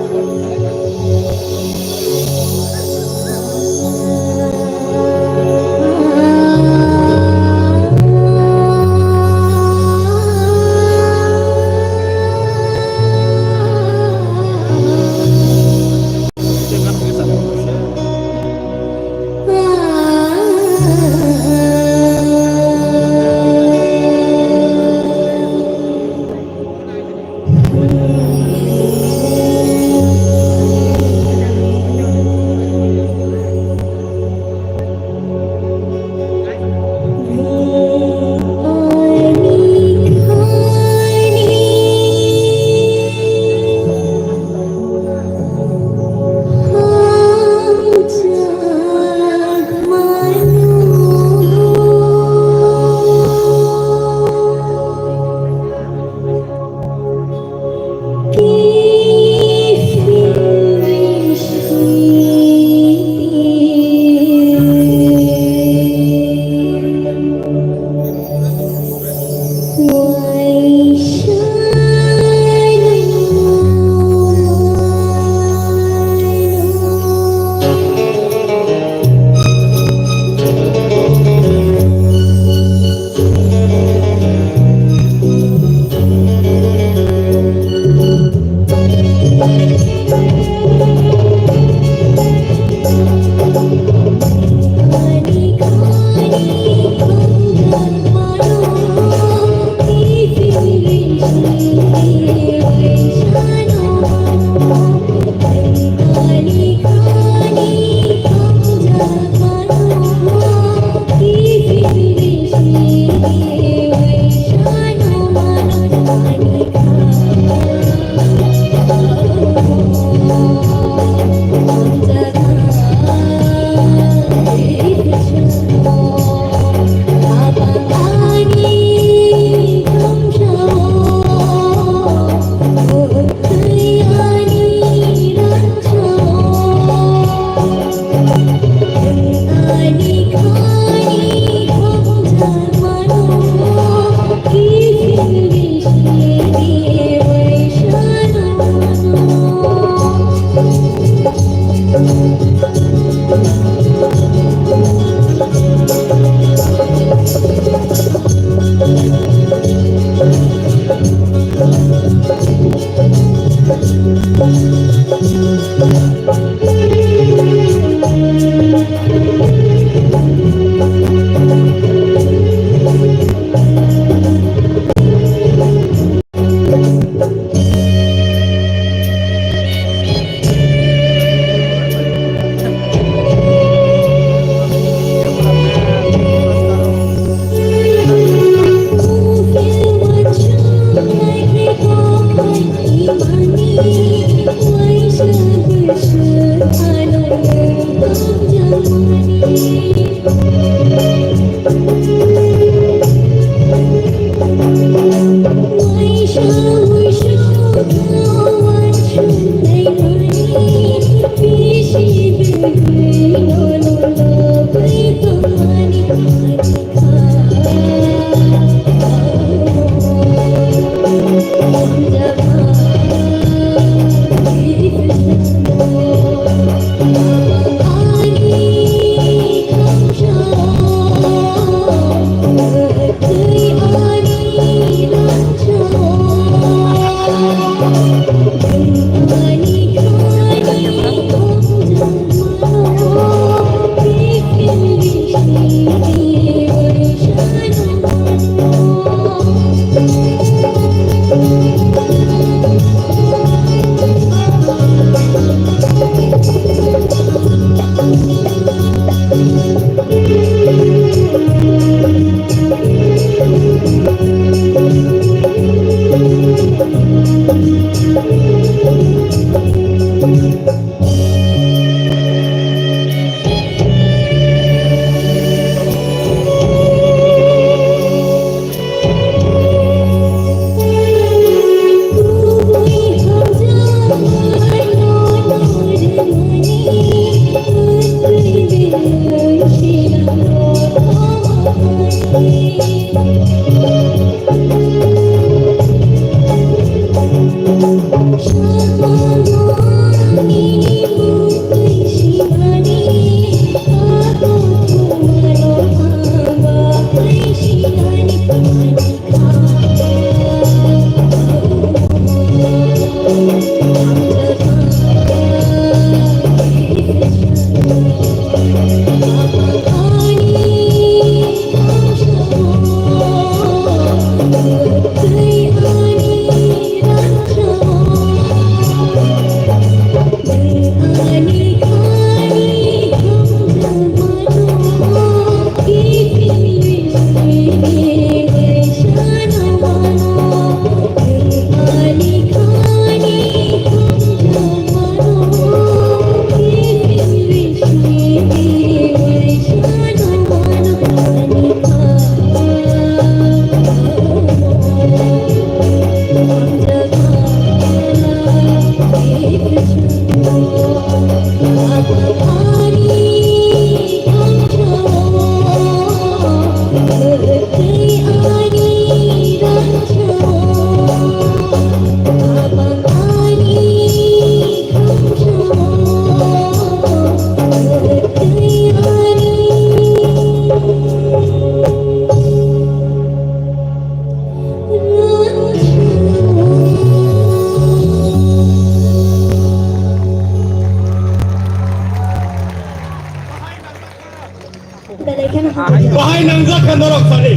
Norok sari.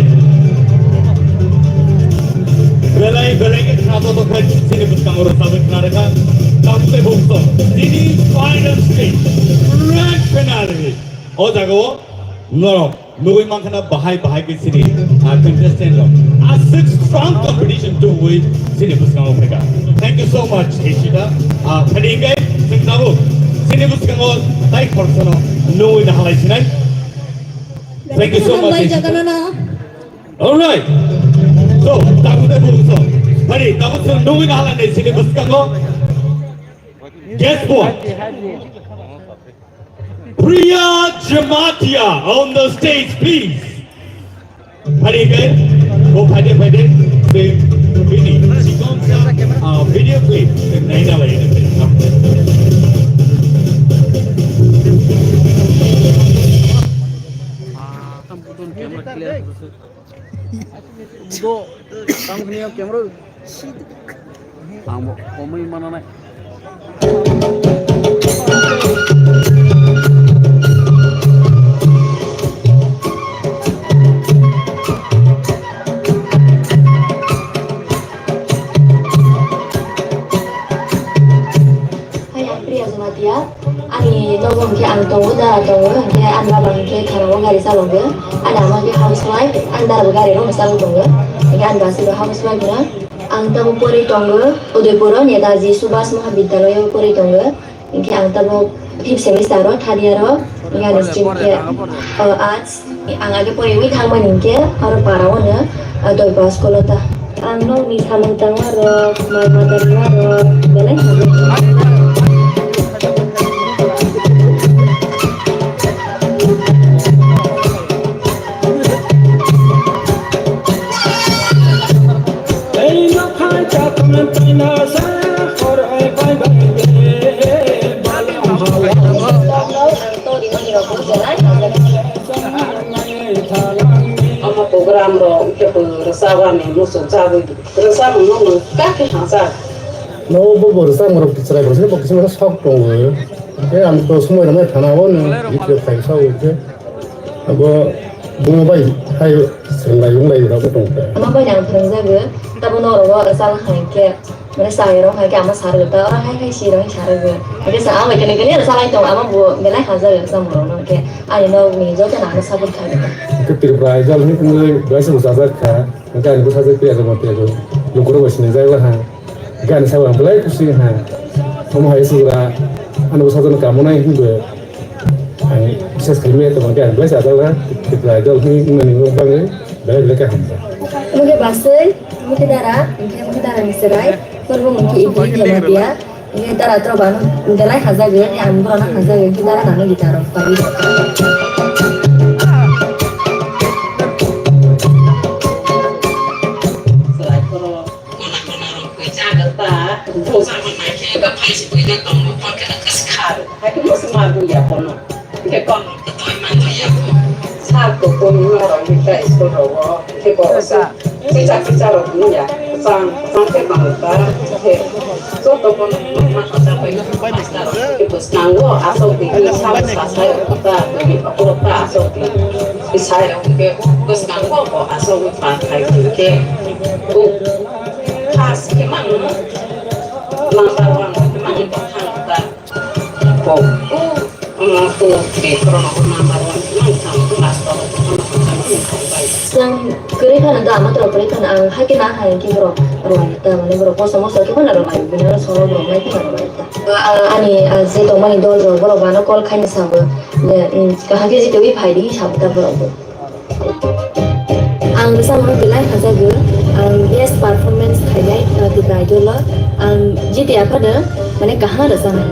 Belai belai ke khna to to khe chini bwskango rwchapwi khna rwkha. Tabuk tei bukso. Chini final stage. Grand finale. O jaga o norok nugwi mankha na bahai bahai ke chini, ah, contestant rok. Aswk strong competition tubui chini bwskango phaikha. Thank you so much, Ishita. Ah, phani hingke chwng tabuk chini bwskango tai khoroksa no nugwi na halai sinai. Thank you so much, Ishita. All right. So, tabuk tei bukso. Phani tabuk chwng nugwi na halai sinai bwskango. Guess what? Priya Jamatia on the stage, please. Phaidi khe, bo phaidi phaidi, bini chikon sa, ah, video clip, naina lai. Udo, tamo hwnwi ang camera. Ang bo komui mananai. Hai, ang Priya Jamatia. Ani nogo hwnkhe ang tongo, dara tongo, hwnkhe ani baba hwnkhe thanao gari chalogo. Ani ama hwnkhe housewife, ani darabo gari rokno chalwi tongo. Hwnkhe ani bwsaibo housewife no. Ang tabuk porwi tongo, Udaipuro Netaji Subhas Mahavidyalaya o porwi tongo. Hwnkhe ang tabuk fifth semester o, third year o, hwnkhe ani stream khe, o, arts. Ang age poriwi thangmani hinkhe aro para o no, ah, Doiba school o ta. Ang nokni samung tangma rok, mal mata rwma rok, belai hamya. Omo program rok hwnkhe bo rwchapani muchung chagwi rwchapmung no kha khe hamjak. No bo bo rwchapmung rok chwrai bo se bo kisa sok tongo. Hwnkhe ang to somoi rwmai thana o no video khai sa o hwnkhe abo bumo bai hai swrwng lai wng lai rok tong kha. Ama bai ang phwrwngjago, tabo norok o rwchapna hai khe. Mane chayarok hai khe ama sarwgwi ta, oro hai hai sirok hai sarwgwi. Hwnkhe sa ang bai kene kene salai tong, ama bo belai hamjak rwchapmung rokno, hwnkhe ani nokni joto no ano support khaidi. Hwnkhe Tripura Idol hwnwi tongwi belai se bwchajak kha. Hwnkhe ani bwsajwk Priya Jamatia bo lukurok bai sinijak laha. Hwnkhe ani sabo ang belai kusi ha. Omo hai se jora ani bwsajwkno kamonai hwnwi bo. Ang bisas khaimaya tongma khe ang belai chajak laha, Tripura Idol hwnwi wngmani bagwi belai belai khe hamjak. Omo khe bwsai, omo khe dara, hwnkhe omo khe dara ni chwrai, borok bo mungkhe Ibrahim Jamatia, hwnkhe dara to bano belai hamjagwi, hwnkhe ang borokno hamjagwi, hwnkhe dara nano guitar rok paiwi. Chwrai borok. Kono kono rok kwi jaga ta, bo jabo naikhe ba phaisi buina tongo, kono kono kwskhar. Haikhe musu ma buya kono. Hingke kono rok khe toi man buya ko. Sar ko kono norok ni ta school rogo. Hingke bo se chicha chicha rok buya. Chang, chang khe bang ta. Hingke joto kono ma kota pai. Hingke bwskango asok di, sa sa sai rok ta, ni pokoro ta asok di. Isai rok hingke bwskango bo asok ni pa khai hingke. First khe mang number one khe mang bwkhang ta. Ko, ko, ko, ke korona ko number one khe mang thang class to. Swng kwrwi phano da, ama toro kwrwi phano ang hakhe na hai khe borok rwmani ta, mane borok kosto mosto khe phano rwmani, bini oro soro borok nai phano rwmani ta. Ani, ah, je tongmani dol rok borok bano call khaina sabo, je, um, kaham khe jitwi phai di sabo ta borok bo. Ang bwsa mano belai hamjago, ang best performance khainai, uh, Tipra Idol o. Ang jiti aphano mane kaham rwchanai.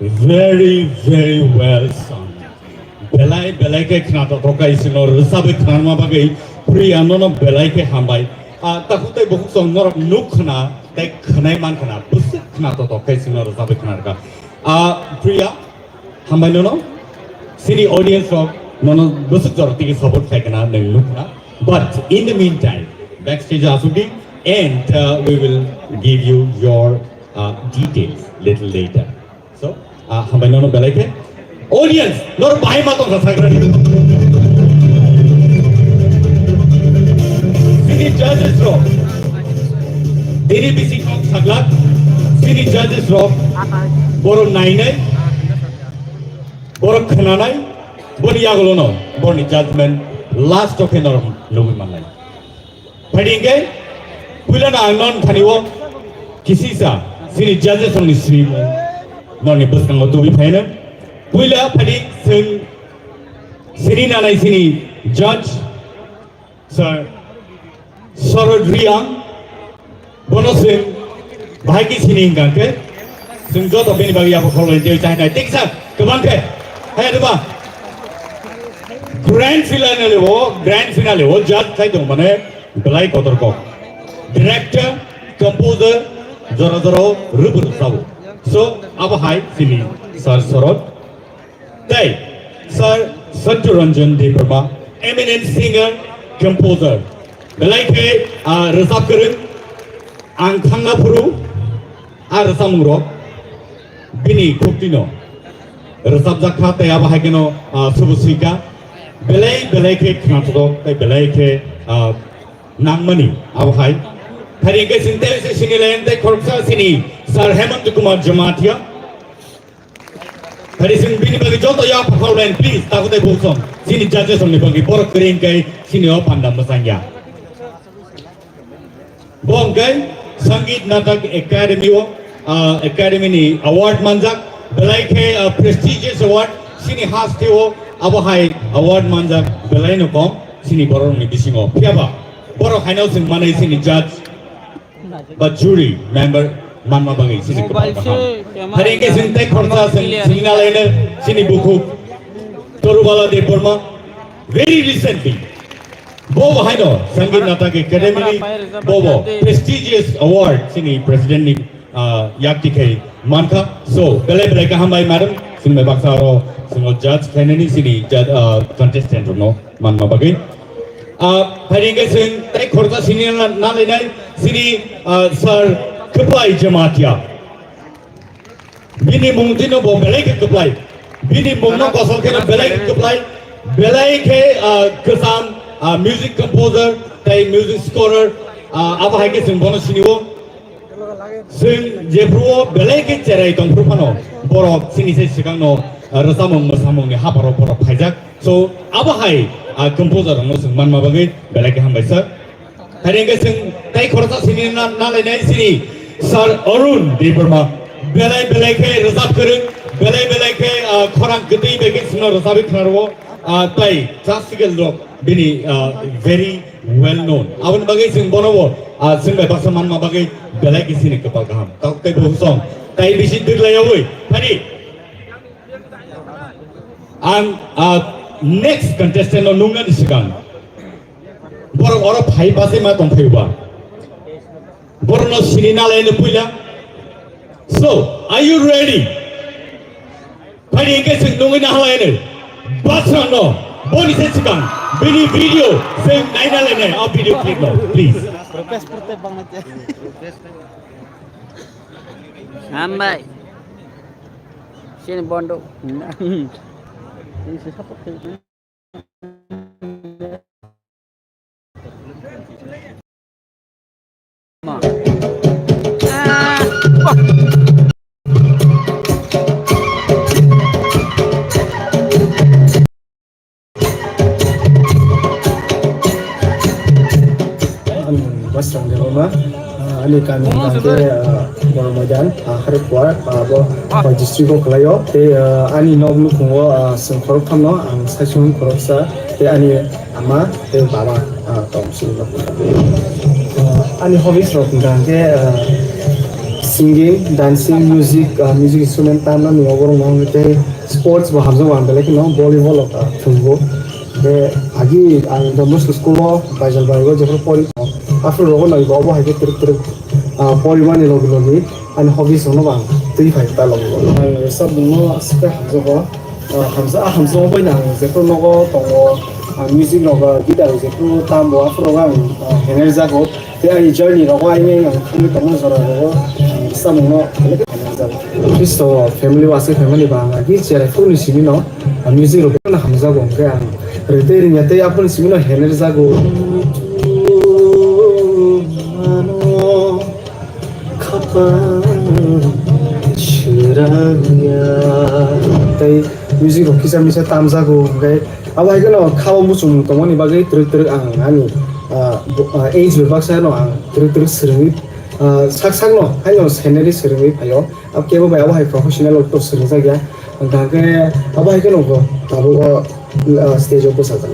Very, very well sung. Belai, belai khe khna tongthok khe isino rwchabwi khnarma bagwi Priya nono belai khe hambai. Ah, takhuk tei bukhuk song norok nuk khna tei khwnai man khna bwswk khna tongthok khe isino rwchabwi khnarkha. Ah, Priya, hambai nono. Sini audience rok nono bwswk jorok tigi support khai khna nwng nuk khna. But in the meantime, backstage asukdi and, uh, we will give you your, uh, details little later. So, ah, hambai nono belai khe. Audience, nor bahai ma tongkha sagra ni. Sini judges rok. Dini bisi kok saglak. Sini judges rok. Borok nainai. Borok khnanai. Boni yagulo no. Boni judgment. Last o khe norok nugwi mannai. Phaidi hwnkhe, puilano ang non thani o kisisa sini judges rokni swimung noni bwskango tubui phaino. Puila phaidi chwng sini nanai sini judge, Sir Sarod Riang, bono chwng bahai khe sini hwnkha khe, chwng joto bini bagwi yapha khoroknwi tei chainai. Tei kisa kwbang khe, hai rwba. Grand finale o, grand finale o judge khai tong mane belai kotor kok. Director, composer, jora jora o rwbwrwk sabo. So, abo hai sini Sir Sarod. Tei Sir Satya Ranjan Debbarma, eminent singer, composer. Belai khe, ah, rwchap kwrwng, ang thangna phuru, ah, rwchapmung rok bini khuktino rwchapjak kha, tei abo hai kheno, ah, subu swi kha. Belai, belai khe khnathok, tei belai khe, ah, nangmani abo hai. Phari hwnkhe sini tei se sini len tei khoroksa sini Sir Hemant Kumar Jamatia. Phari sing bini bagwi joto ya pakhor len, please, takhuk tei bukhuk song. Sini judges songni bagwi borok kwrwi hwnkhe sini o panda mwchang ya. Bo hwnkhe Sangeet Natak Academy o, ah, Academy ni award manjak, belai khe, ah, prestigious award, sini haste o abo hai award manjak belai no kom sini borok ni bisingo. Phiyaba borok haino chwng manai sini judge ba jury member manma bagwi sini kwbang kaham. Hari hwnkhe chwng tei khoroksa chwng sini nalaino sini bukhuk Torubala Debbarma. Very recently, bo bo haino Sangeet Natak Academy ni bo bo prestigious award sini president ni, ah, yak tikhe mankha. So, belai belai kaham bai madam, chwng bai baksa aro chwng o judge khainani sini judge, ah, contestant rokno manma bagwi. Ah, phari hwnkhe chwng tei khoroksa sini na, na lainai sini, ah, Sir Kwplai Jamatia. Bini mung tino bo belai khe kwplai. Bini mung no kosol khe no belai khe kwplai. Belai khe, ah, kwcham, ah, music composer tei music scorer, ah, abo hai khe chwng bono sini o. Chwng jephru o belai khe cherai tongphru phano borok chini se swkang no, ah, rwchapmung mwsamung ni haparo borok phaijak. So, abo hai, ah, composer rokno chwng manma bagwi belai khe hambai sir. Hai hwnkhe chwng tei khoroksa sini na, na lainai sini Sir Arun Debbarma. Belai belai khe rwchap kwrwng, belai belai khe, ah, khorang kwtwi bai khe chwngno rwchapwi khna rwo, ah, tei classical rok bini, ah, very well known. Aboni bagwi chwng bono bo, ah, chwng bai baksa manma bagwi belai khe sini kwpal kaham. Tok tei bo song tei bisi dwglai yawi phani. Ang, ah, next contestant no nungnani swkang borok oro phai bachai ma tong phai ba. Borok no sini nalai no puila. So, are you ready? Phai ni hwnkhe chwng nungwi na halai no. Basrang no, boni se swkang, bini video, chwng nai nalai nai, a video clip no, please. Hambai. Sini bondo. Ang Basrang Debbarma, ah, ani kami hwnkhe, ah, Boromaidan, ah, Harikhuar, ah, bo Khowai district o kwlaio. Tei, ah, ani nok nukhungo, ah, chwng khoroktham no, ang saichung khoroksa, tei ani ama tei baba, ah, tong chini nok. Ah, ani hobbies rok hwnkha hwnkhe, ah, Singing, dancing, music, ah, music instrument tamnani oborok no hwnwi tei sports bo hamjakgo ang belai kheno volleyball rok, ah, thwngbo. Tei agi ang Don Bosco school o Baijal bai o jephru pori tongo. Aphuru rogo naibo obo hai khe twrwk twrwk, ah, porimani logi logi ani hobbies rokno bo ang twi phai ta logi logi. Ang rwchapmungno aswk khe hamjakgo. Ah, hamsa, ah, hamsa wngwi ang jephru nogo tongo, ah, music rok, ah, guitar jephru tambo aphuru ang, ah, henerjago. Tei ani journey rogo aini ang thangwi tongma jora rogo, ah, samungno belai khe henerjago. Khristo family o aswk family ba ang agi cherai phuru ni simi no, ah, music rok no hamjago hwnkhe ang rwtwi rwngya tei aphuru ni simi no henerjago. Khapang srangya. Tei music rok kisa misa tamjago, hwnkhe abo hai kheno khao muchung tongmani bagwi twrwk twrwk ang ani, ah, bo-, ah, age bai baksa no ang twrwk twrwk swrwngwi, ah, sak sak no haino scenery swrwngwi phaio. Abo kebo bai abo hai professional rok to swrwngjakya. Hwnkhe abo hai kheno bo tabuk o, ah, stage o bwsajak.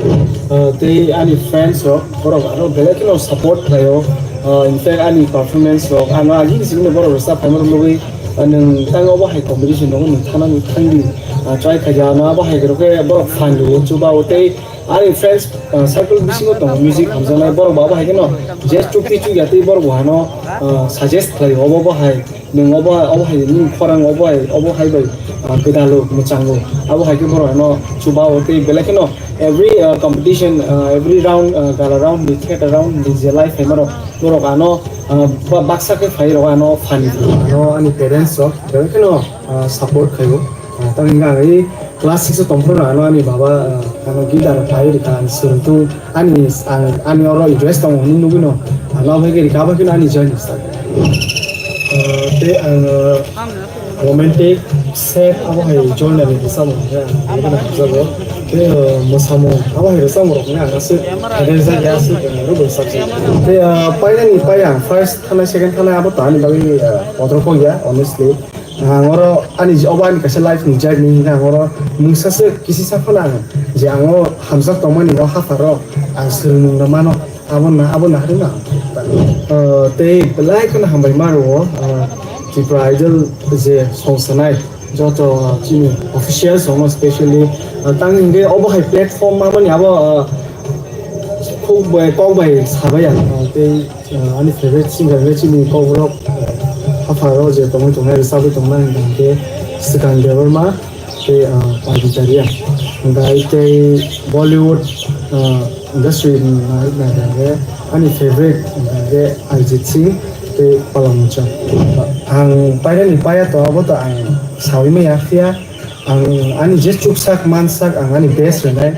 Ah, tei ani friends rok, borok ano belai kheno support khlaio. Ah, in fact, ani performance rok ano agi sini borok rwchap phaima rok nugwi, ah, nwng tang obo hai competition rok nwng thana nwng thangdi, ah, try khaidi ano abo hai rok khe borok fan rwo chuba o tei ani friends, ah, circle bisingo tongo music hamjaknai borok bo abo hai kheno je chukti chukya tei borok bo hano, ah, suggest khlaio obo bo hai. Nwng obo, obo hai nini khorang obo hai, obo hai bai, ah, gwdalo mwchango. Abo hai khe borok no chuba o tei belai kheno every, ah, competition, ah, every round, ah, gala round ni, theater round ni je live phaima rok, borok ano, ah, ba-, baksa khe phai rok ano phani. Ano ani parents rok belai kheno, ah, support khaio. Ah, tamni hwnka ang class six o tongphuru ano ani baba, ah, ano guitar phai rwkha, ang swrwngthu, ani, ang, ani oro interest tongo hwnwi nugwino, ano abo hai khe rwkha, abo kheno ani journey start. Ah, tei ang, ah, romantic, sad, abo hai genre ni bwsamo hwnwi ang, ang hamjago. Tei, ah, mwsamung, abo hai rwchapmung rok hwnwi ang aswk, henerjakya aswk, rwbai sakya. Tei, ah, painani pai ang, first thanai, second thanai, abo to ani bagwi, ah, kotor kok ya, honestly. Ang oro ani je-, obo ani kaisa life ni journey hwnka ang oro mungsa se kisi sa phano ang je ang o hamjak tongmani o hapharo ang swrwngmung rw mano abo na abo naharwi no ang, ah, tei belai kheno hambai ma rwo, ah, Tripura Idol je song sanai joto chini officials rokno specially, ah, tang hwnkhe obo hai platform mamani abo, ah, khuk bai kok bai sabai ang, ah, tei Ah, ani favorite singer le chini kokborok, ah, hapharo je tongwi tongnai, rwchapwi tongnai hwnkha hwnkhe Swkang Debbarma tei, ah, Parvin Chariya. Hwnkha tei Bollywood, ah, industry ni naharikna hwnkha hwnkhe ani favorite hwnkha hwnkhe Arijit Singh tei Palamocha. Ang painani paiya to abo to ang saui maya phiya. Ang ani je chuksak mansak ang ani best rwnai.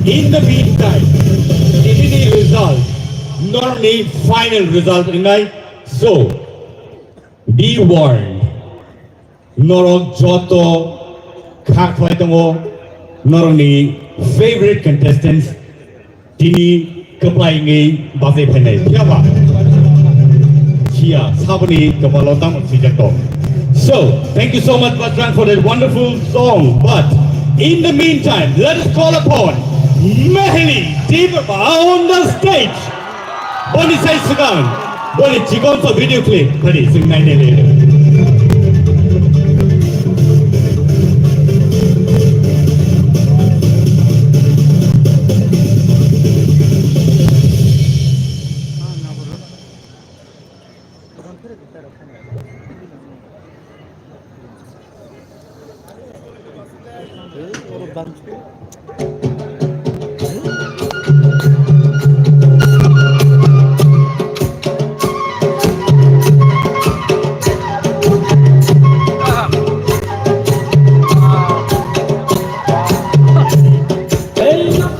In the meantime, tinini result, norokni final result wngnai. So, be warned. Norok joto kha khlai tongo, norokni favorite contestants tini kwplai wngwi bachai phainai. Phiya ba? Phiya, saboni kwpalo tamo swijak tongo. So, thank you so much, Batrang, for that wonderful song. But in the meantime, let us call upon Meheli Debbarma on the stage. Boni sai swkang, boni chikon sa video clip, tadi swng nai nai le.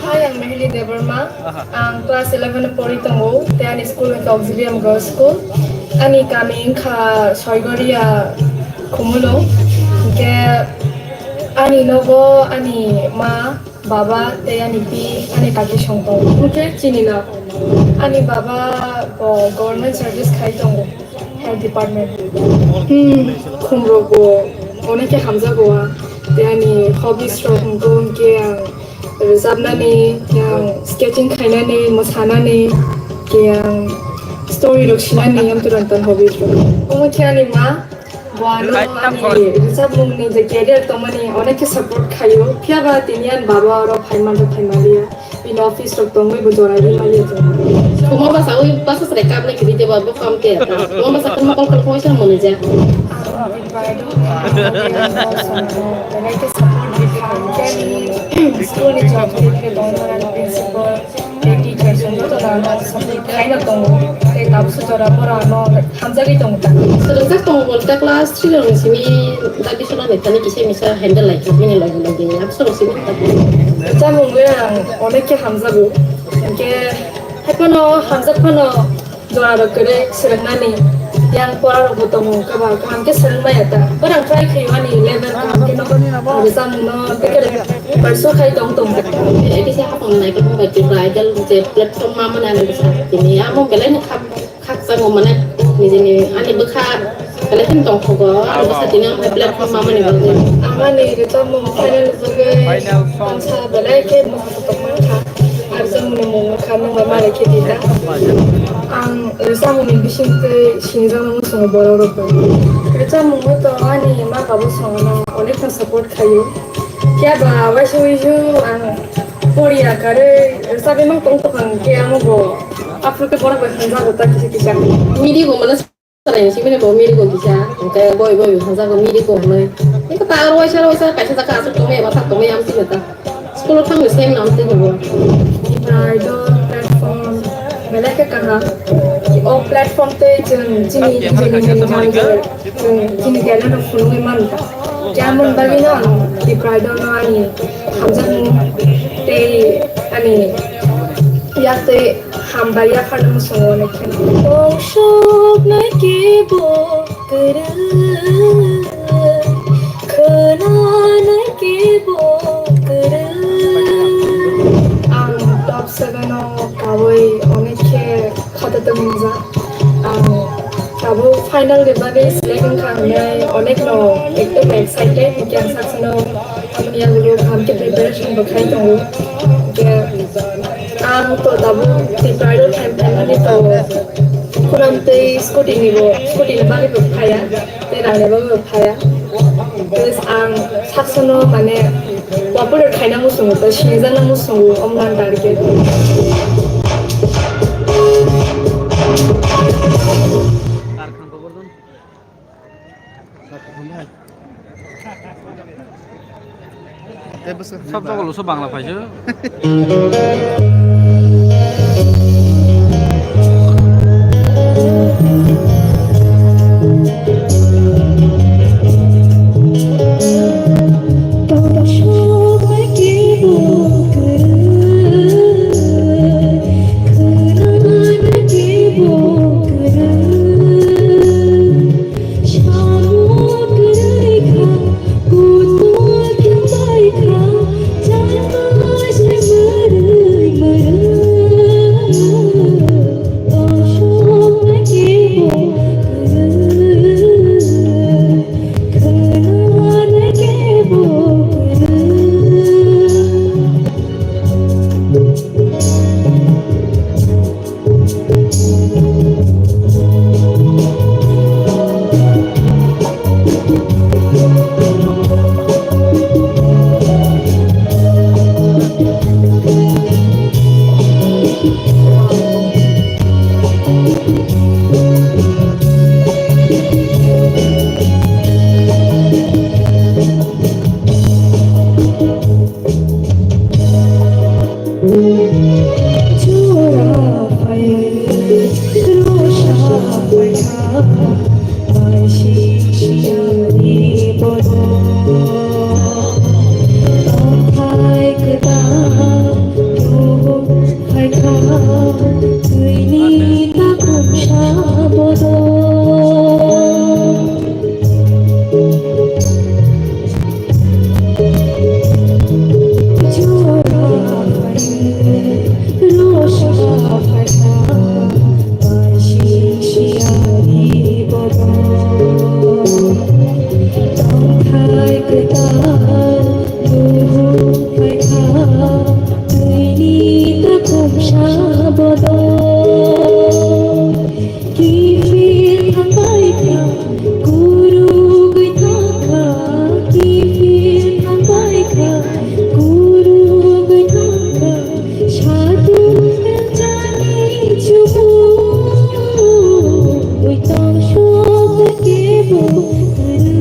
Hi, I'm Meheli Debbarma. Ang class eleven o pori tongo, tei ani school hwnkhe Auxilium Girls School. Ani kami wngkha Soigoria, Khumulwng. Hwnkhe ani nogo ani ma, baba tei ani pi, ani kaki song tongo. Hwnkhe chini no ani baba bo government service khai tongo, health department. Hmm, khumrok bo onek khe hamjago ang. Tei ani hobbies rok hwnkhe ang rwchapnani, ang sketching khainani, mwsanani, khe ang story rok sinani, amtwrwng ton hobby rok. Omo khe ani ma, bo ano ani rwchapmungni je career tongmani onek khe support khaio, phiya ba tini ani baba oro phai manjak phai manliya, bini office rok tongwi bo jora ri manliya. Omo bwsa ui bwsa chwrai kap nai kiri de ba bo kam khe ta. Omo bwsa khe mokol kol koi sa mwnwi ja. School ni job khe tongmani principal. Tei teacher song joto no ano support khaina tongo. Tei tabukso jora borok ano hamjagwi tongo ta. Swrwngjak tongo bo ta class three rokni simi dagi sona ni thani kisa misa handle lai kha bini logi logi abso rok simi ta. Chamung le ang onek khe hamjago. Hwnkhe hai phano hamjak phano jora rok kwrwi swrwngnani yang pora rok bo tongo kaba kaham khe swrwng maya ta. Borok try khaio ani level kaham khe no ang chamung no tei khe Paisa khai tong tong. Ekisa hapang nai khe mobile Tripura Idol je platform ma mani ani bwsa tini amo belai no khak khakchangma mane nijini ani bwkha belai kheno tongthogo ani bwsa tini amo platform ma mani bagwi. Amani rwchapmung final bagwi tamsa belai khe bwkha tongma kha. Arjamoni mung wngkha nungba malai khe di da. Ang rwchapmungni bisingtwi sinijaknai muchungo borok rok bai. Rwchapmung to ani ma babo songno onek no support khaio. Phiya ba waisa waisa ang poriya karwi rwchapwi mang tong tokang khe amo bo aphuru khe borok bai hamjago ta kisa kisa. Midi bo mano Chwraini simi bo miri bo kisa, hwnkhe boi boi hwnjago miri bo hwnwi. Hwnkhe ta aro waisa waisa kaisa jaka aswk tongmani eba sak tongmani amtwi no ta. School o thangwi sem no amtwi no bo. Idol platform belai khe kaham. O platform tei chwng chini nijini manager, chwng chini talent rok phunugwi mano ta. Khe amoni bagwi no ang Tipra Idol no ani hamjakmung tei ani yak tei Hambai yapharnw muchungo onek kheno. Tongsoknai kebo kwrwi, khwnanai kebo kwrwi. Ang top seven o kawi onek khe khata tongmung jak. Ang tabuk final ni bagwi select wngkha hwnwi onek no ekdom excited, hwnkhe ang saksa no Aboni yagulo kaham khe preparation bo khai tongo. Hwnkhe ang to tabuk Tipra Idol phaimani to khorang tei scooty ni bo, scooty ni bagwi bo phaiya, tei rang ni bagwi bo phaiya. Please ang saksa no mane popular khaina muchungo, tei sinijak na muchungo, omo ang target. Sab jaga lo so Bangla paisa. Bai sing siyani bodo, tongthai kwtal luhuk phaikha, twini takhuksa bodo. Kiphil thangbai kha, gurugwi thangkha, kiphil thangbai kha, gurugwi thangkha, sadu rajani chubu, ui tong sok kebo kwrwi.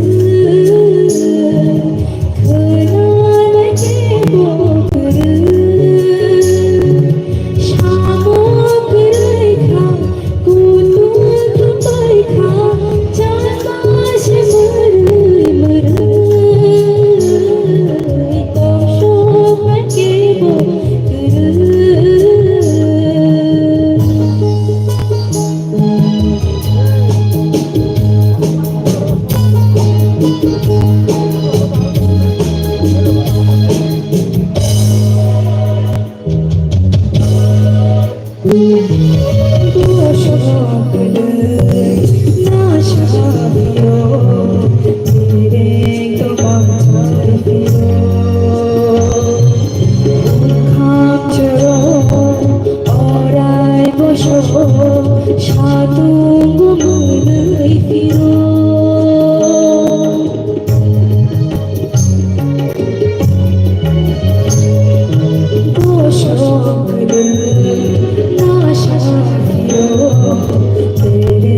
Orai bosor satung mwnwi phiro. Bosor mwnwi nasa phiro. Tere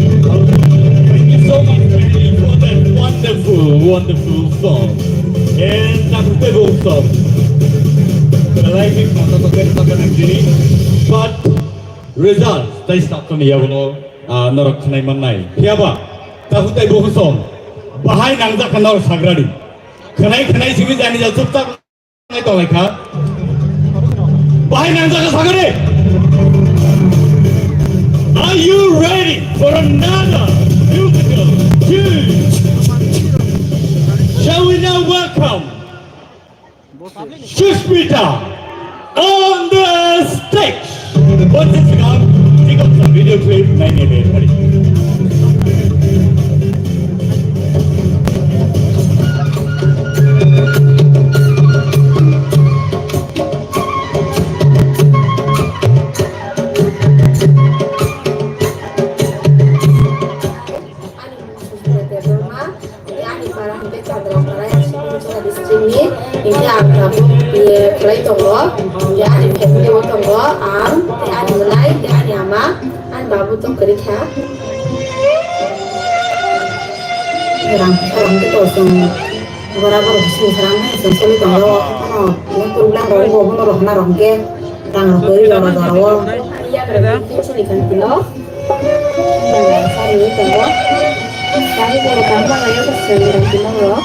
Thank you so much, Daniel, for that wonderful, wonderful song. And that beautiful song. Belai khe khna tongkha khe sakha nang tini. But result, tei stop kami yagono, ah, norok khnai mannai. Phiyaba, takhuk tei bukhuk song. Bahai nangjak kha norok sagradi. Khnai khnai simi jani ja chupchap. Tonglaikha. Bahai nangjak kha sagari. Are you ready for another musical tune? Shall we now welcome Sushmita on the stage? Once again, take up some video clip, nine eight eight. Ani mung Susmita Debbarma, hingke ani para hingke Chandra para, yang Sibung Jila district ni, hingke ang tabuk, ye, khlai tongo, hingke ani family o tongo, ang, tei ani mwnai, tei ani ama, ani babu tong kwrwi kha. Rang, rang, tei to song. Bora bora sing sarang hai sing soli tongo. Ano, ini program rok bo hono rok na rok ke. Rang rok kori rok rok rok. Iya, berarti sini kan kilo. Yang sari ini tongo. Kami bora tambah ayo ke sini kan kilo rok.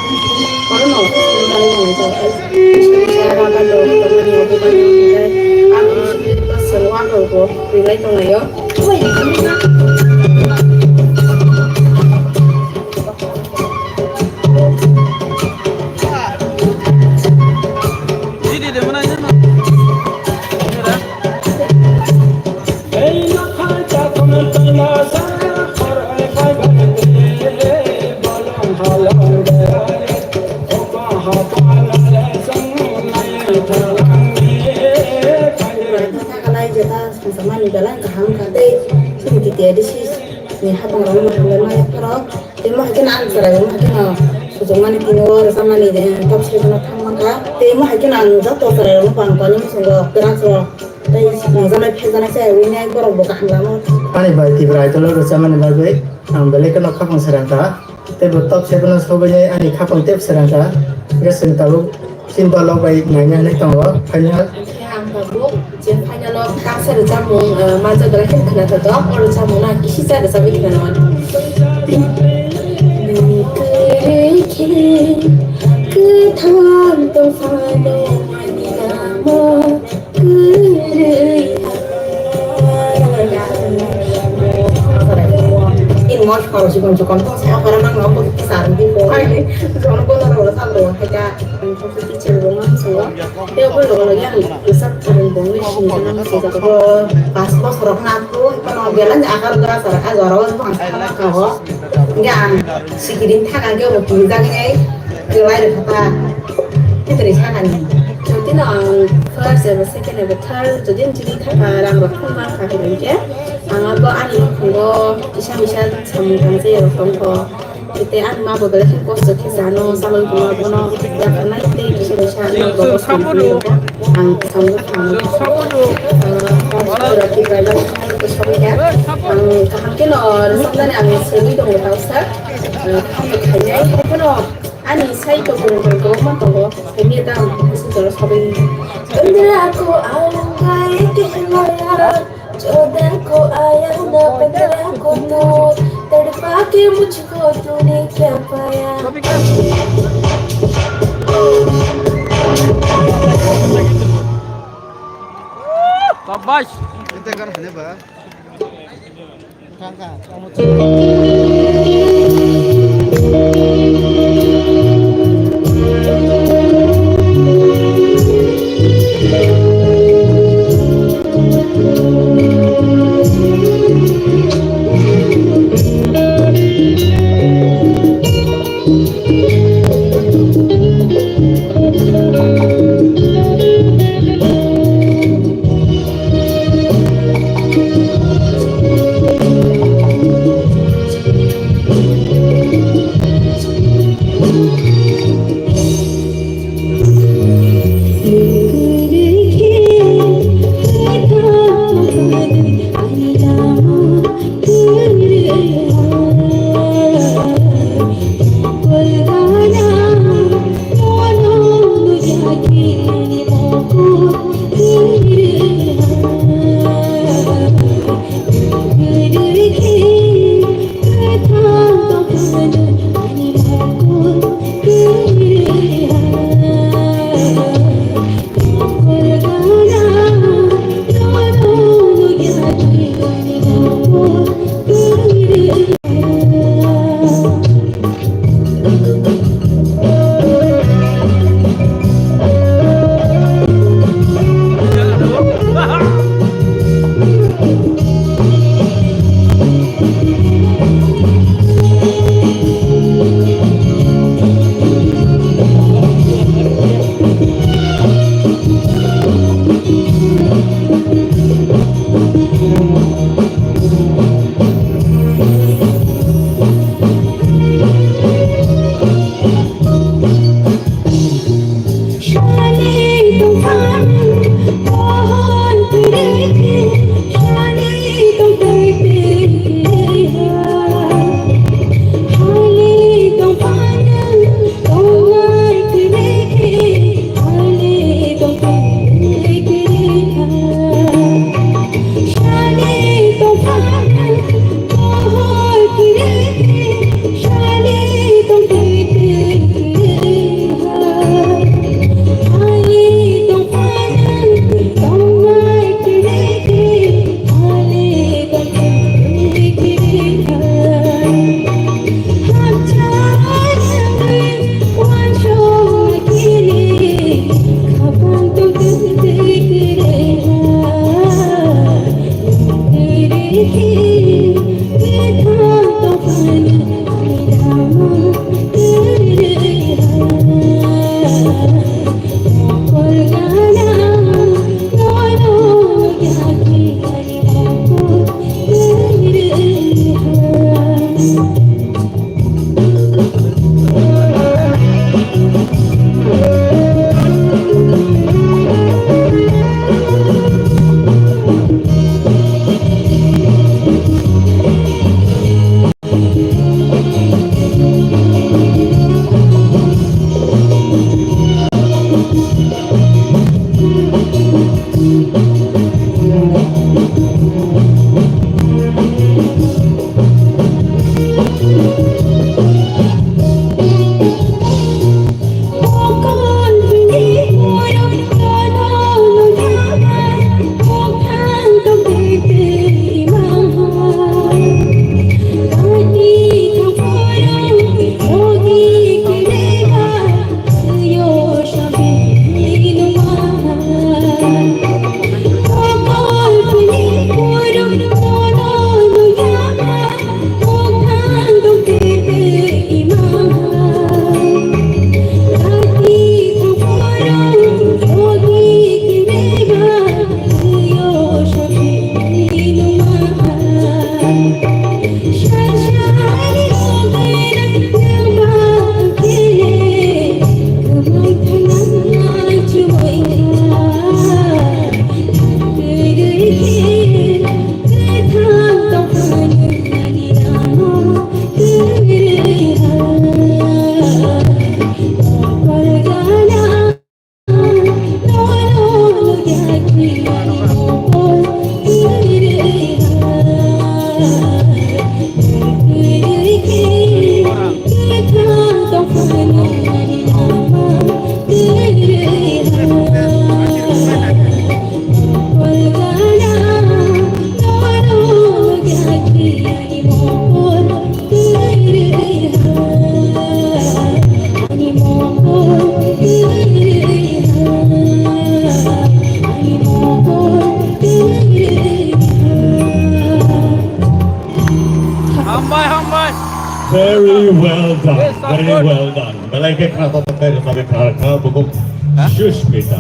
Kono no sini kan kilo rok. Sini saya bakal rok, teman yang bukan yang bukan. Aku sini pas semua. Rokbo rinai tonglaio. Thangkha lai jeta songchakmani belai kaham kha tei chini B T A D C ni haphangrokno hambai maya pharo tei mohai kheno ang chwrairokno hai kheno suchukmani tini o rwchapmani, eh, top seven o thang mankha tei mohai kheno ang joto chwrairokno pang pang muchungo kwrak rok tei nangjaknai phekjaknai chaywi nai borokbo kaham lama. Ani bai Tripura Idol o rwchapmani bagwi ang belai kheno khaphang srang kha. Tei bo top seven o sobainai ani khaphang tep srang kha. Hwnkhe chwng tabuk chini dolok bai naina hinwi tongo final. Hwnkhe ang tabuk je final o kaisa rwchapmung, eh, manjak belai kheno khwnathok, o rwchapmung no ang kisa rwchapwi khwnanw. Nini kwrwi khe kwthang tongphano ani lama. In mos khoro chikon chikon tong sa khoro nang no ko sar di ko ai ni. Jono ko no ro sa lo ka ja. Ko ti chero no so. Te ko lo lo ya ni sa ko bo ni sin sa na so ko. Pas ko soro na ko ko no bela ni akar ga sar ka joro ko sa na ka ho. Ga. Sikiring thang ang khe bo twi jagwi nai, kwlai rw kha ta. Kwtwrwi sakani. Jodi no ang first eba second eba third, jodi ang chini thangkha, rang rok phung mang kha hwnkhe, ang abo ani nukhungo kisa misa samung tangsa ya rok tongkho. Tei ani ma bo belai khe kosto khe sano, salon tongma bono yapharnai tei kisa misa ano gobo samung tangwi rokho. Ang samung tangwi rokho. Ah, ang kaham khe no rwchapnani ang sengwi tongo tausa. Khainai, haiphano ani sai tongmung tong kwbangma tongo, khaimya ta ang busi jora sabai. Tundra ko alang gai ke hilaya, choda ko aya na padra ko tu, tadpa ke mujhko tune kya paya. Shabash. Very well done. Belai khe khna tongthok khe rwchapwi khna rwkha bukhuk Sushmita.